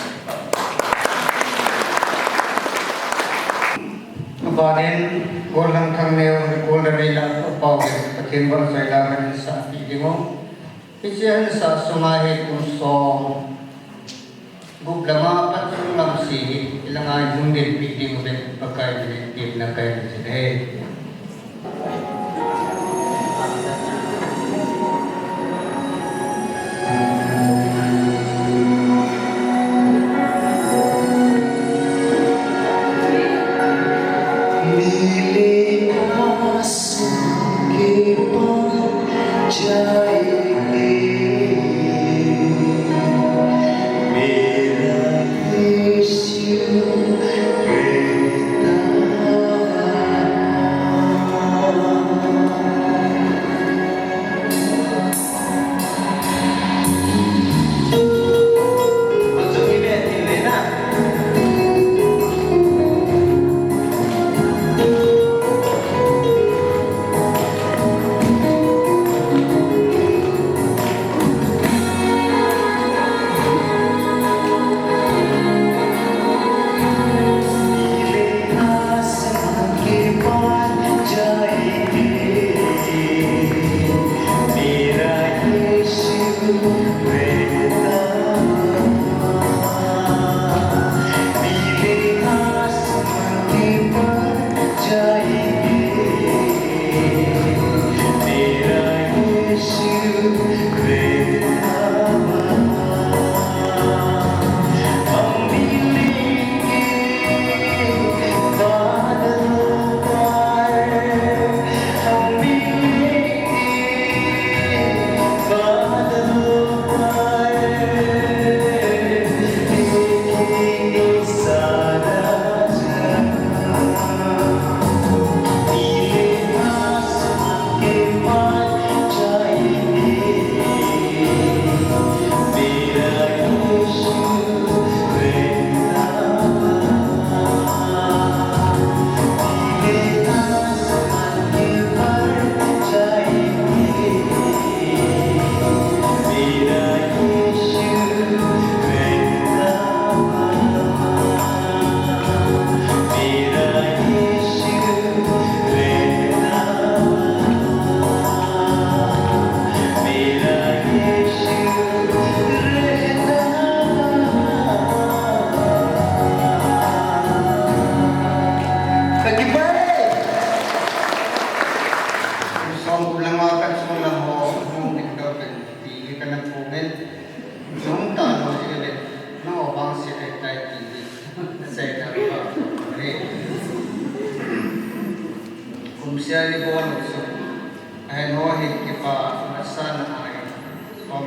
Abanin, gollhang Thangneo, gollhang Reila, apao, Pathen vahchoi la kahin sahpeh ding u. Hiche ahin sah sunga hi kum som gup lama pat sung lam seh hi, ilanga hung dinpeh ding uvin Pakai min in temna kahin nei e.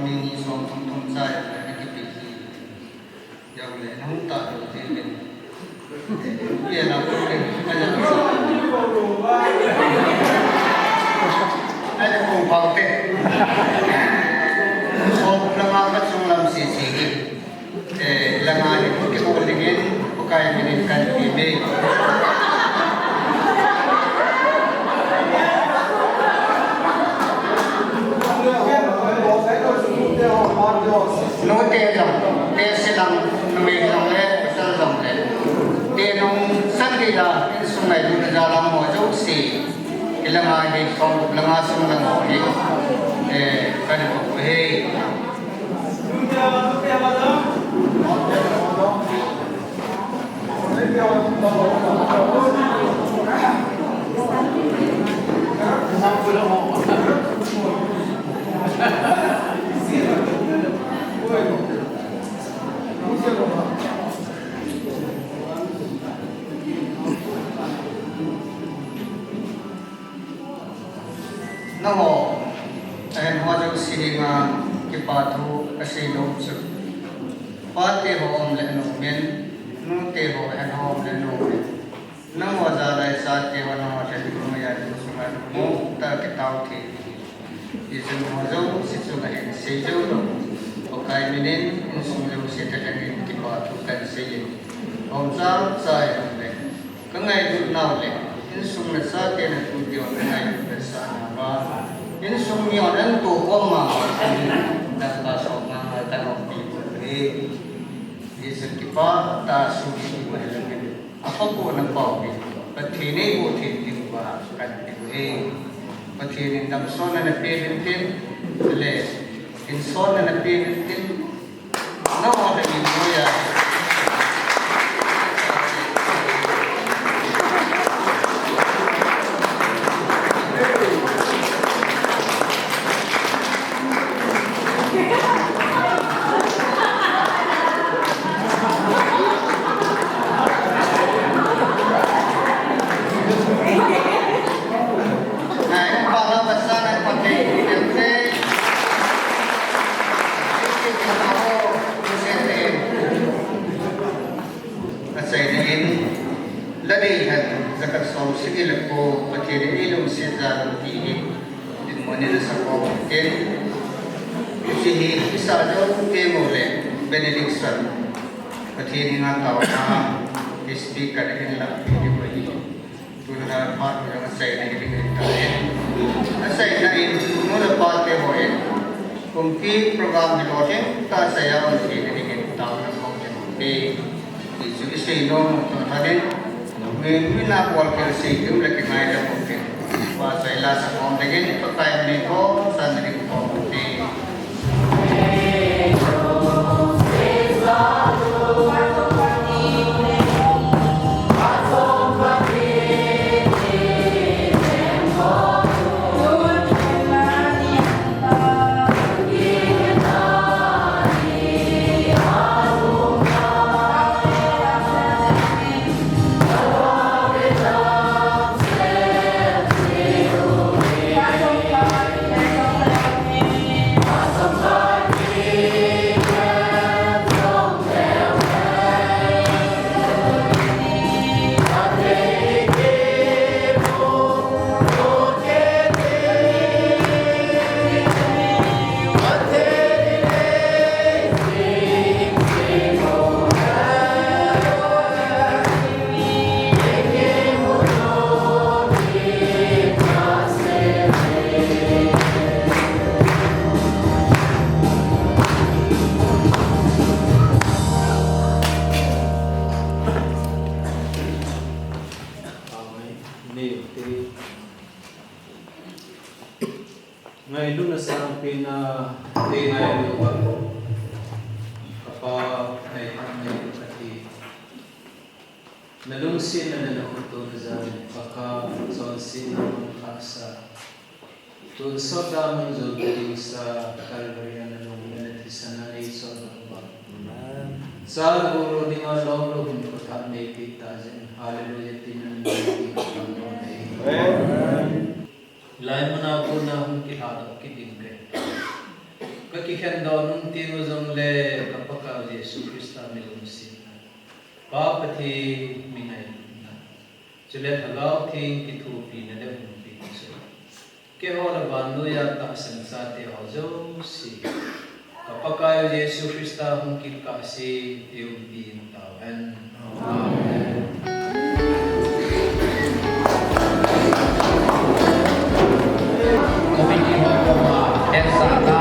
Ni ni som thum thum chai na kipe ji. Jong le nung ta lo ji le. Ye na ko le. Aja. Aja ko pau te. Som langa ka chung lam si si. Eh, langa ni ko ke ko lingin, ko kai minin kan ti me. Nute jong, te silang, numei jong le, pasal jong le. Te nung san ti la, insung ngailutna jalang ho jouse. Ilanga hi, som langa sung langa hi. Eh, kan ko he. Nangho, ahin ho jouse dinga kipa thu kasei nom chu. Pate ho um le nom in, nute ho ahin ho um le nom in. Nangho jalai chate ho nangho lhen noiya insunga mo ta kitao thei. Hichun ho jouse chunga hin sei jou lou. Pakai minin insung jouse thalheng in kipa thu kan sei in. Hom chal chai hom le. Ka ngailut nau le, insung na chate na tute hon ka ngailut na sa na ba. Insung mi hon an to khom ma ma, dangka som ma ma, ka nop pi bol e. Jesu kipa ta sum ki ma le. Apa ko na pau pi. Pathen nei ko thei ding ba, kan ti e. Pathen in damsotna na pe uvin tin, le, insotna na pe uvin tin, Achaina in, la dei lhan, jakhat som sagi le ko, Pathen in eilungset jal u ti hi, dinmun in asah khom in tin. Hiche hi, isa jou temo le, benediction. Pathen henga taona, speaker in la, hi bou hi. Tun a phat ho jong achaina hi ding ahitai. Achaina in, nu le pa te hon, kumpi program hi lolhing tah a achai a um theina dingin taona kahin pe. Hichu isei nom u tun a ding. Mi, mi na bol kel sei ding le kingaidam u te. Pa chai la sa khom dingin, Pakai min in ko, san ding khom u te. Ngailutna sangpen a eingailut u, ka Pa, ngailutna nei kati. Na lungsetna le na khuttona jal in Pakai, chonsetna mangthah sa. Tonsot a mun jol ding sa, Calvary a na lung le na thisan a nei chondoh uva. Amen. Chal golo dinga lom lou hin khuthah nei peh tah jeh in. Hallelujah tin na min thangvah uve. Amen. Hilai mun a kona hung kilhadoh kit ding kahi. Kikhendoh nung teng u jongle ka Pakaiu Jesu Christa mi lungsetna, Pa Pathen mi ngailutna, chule Lhagao Theng kithopina le humpina chu keiho le vannoiya tahsan chate ho jouse, ka Pakaiu Jesu Christa hung kit kahsen eiumpi tahen. Amen. Committee ho koma,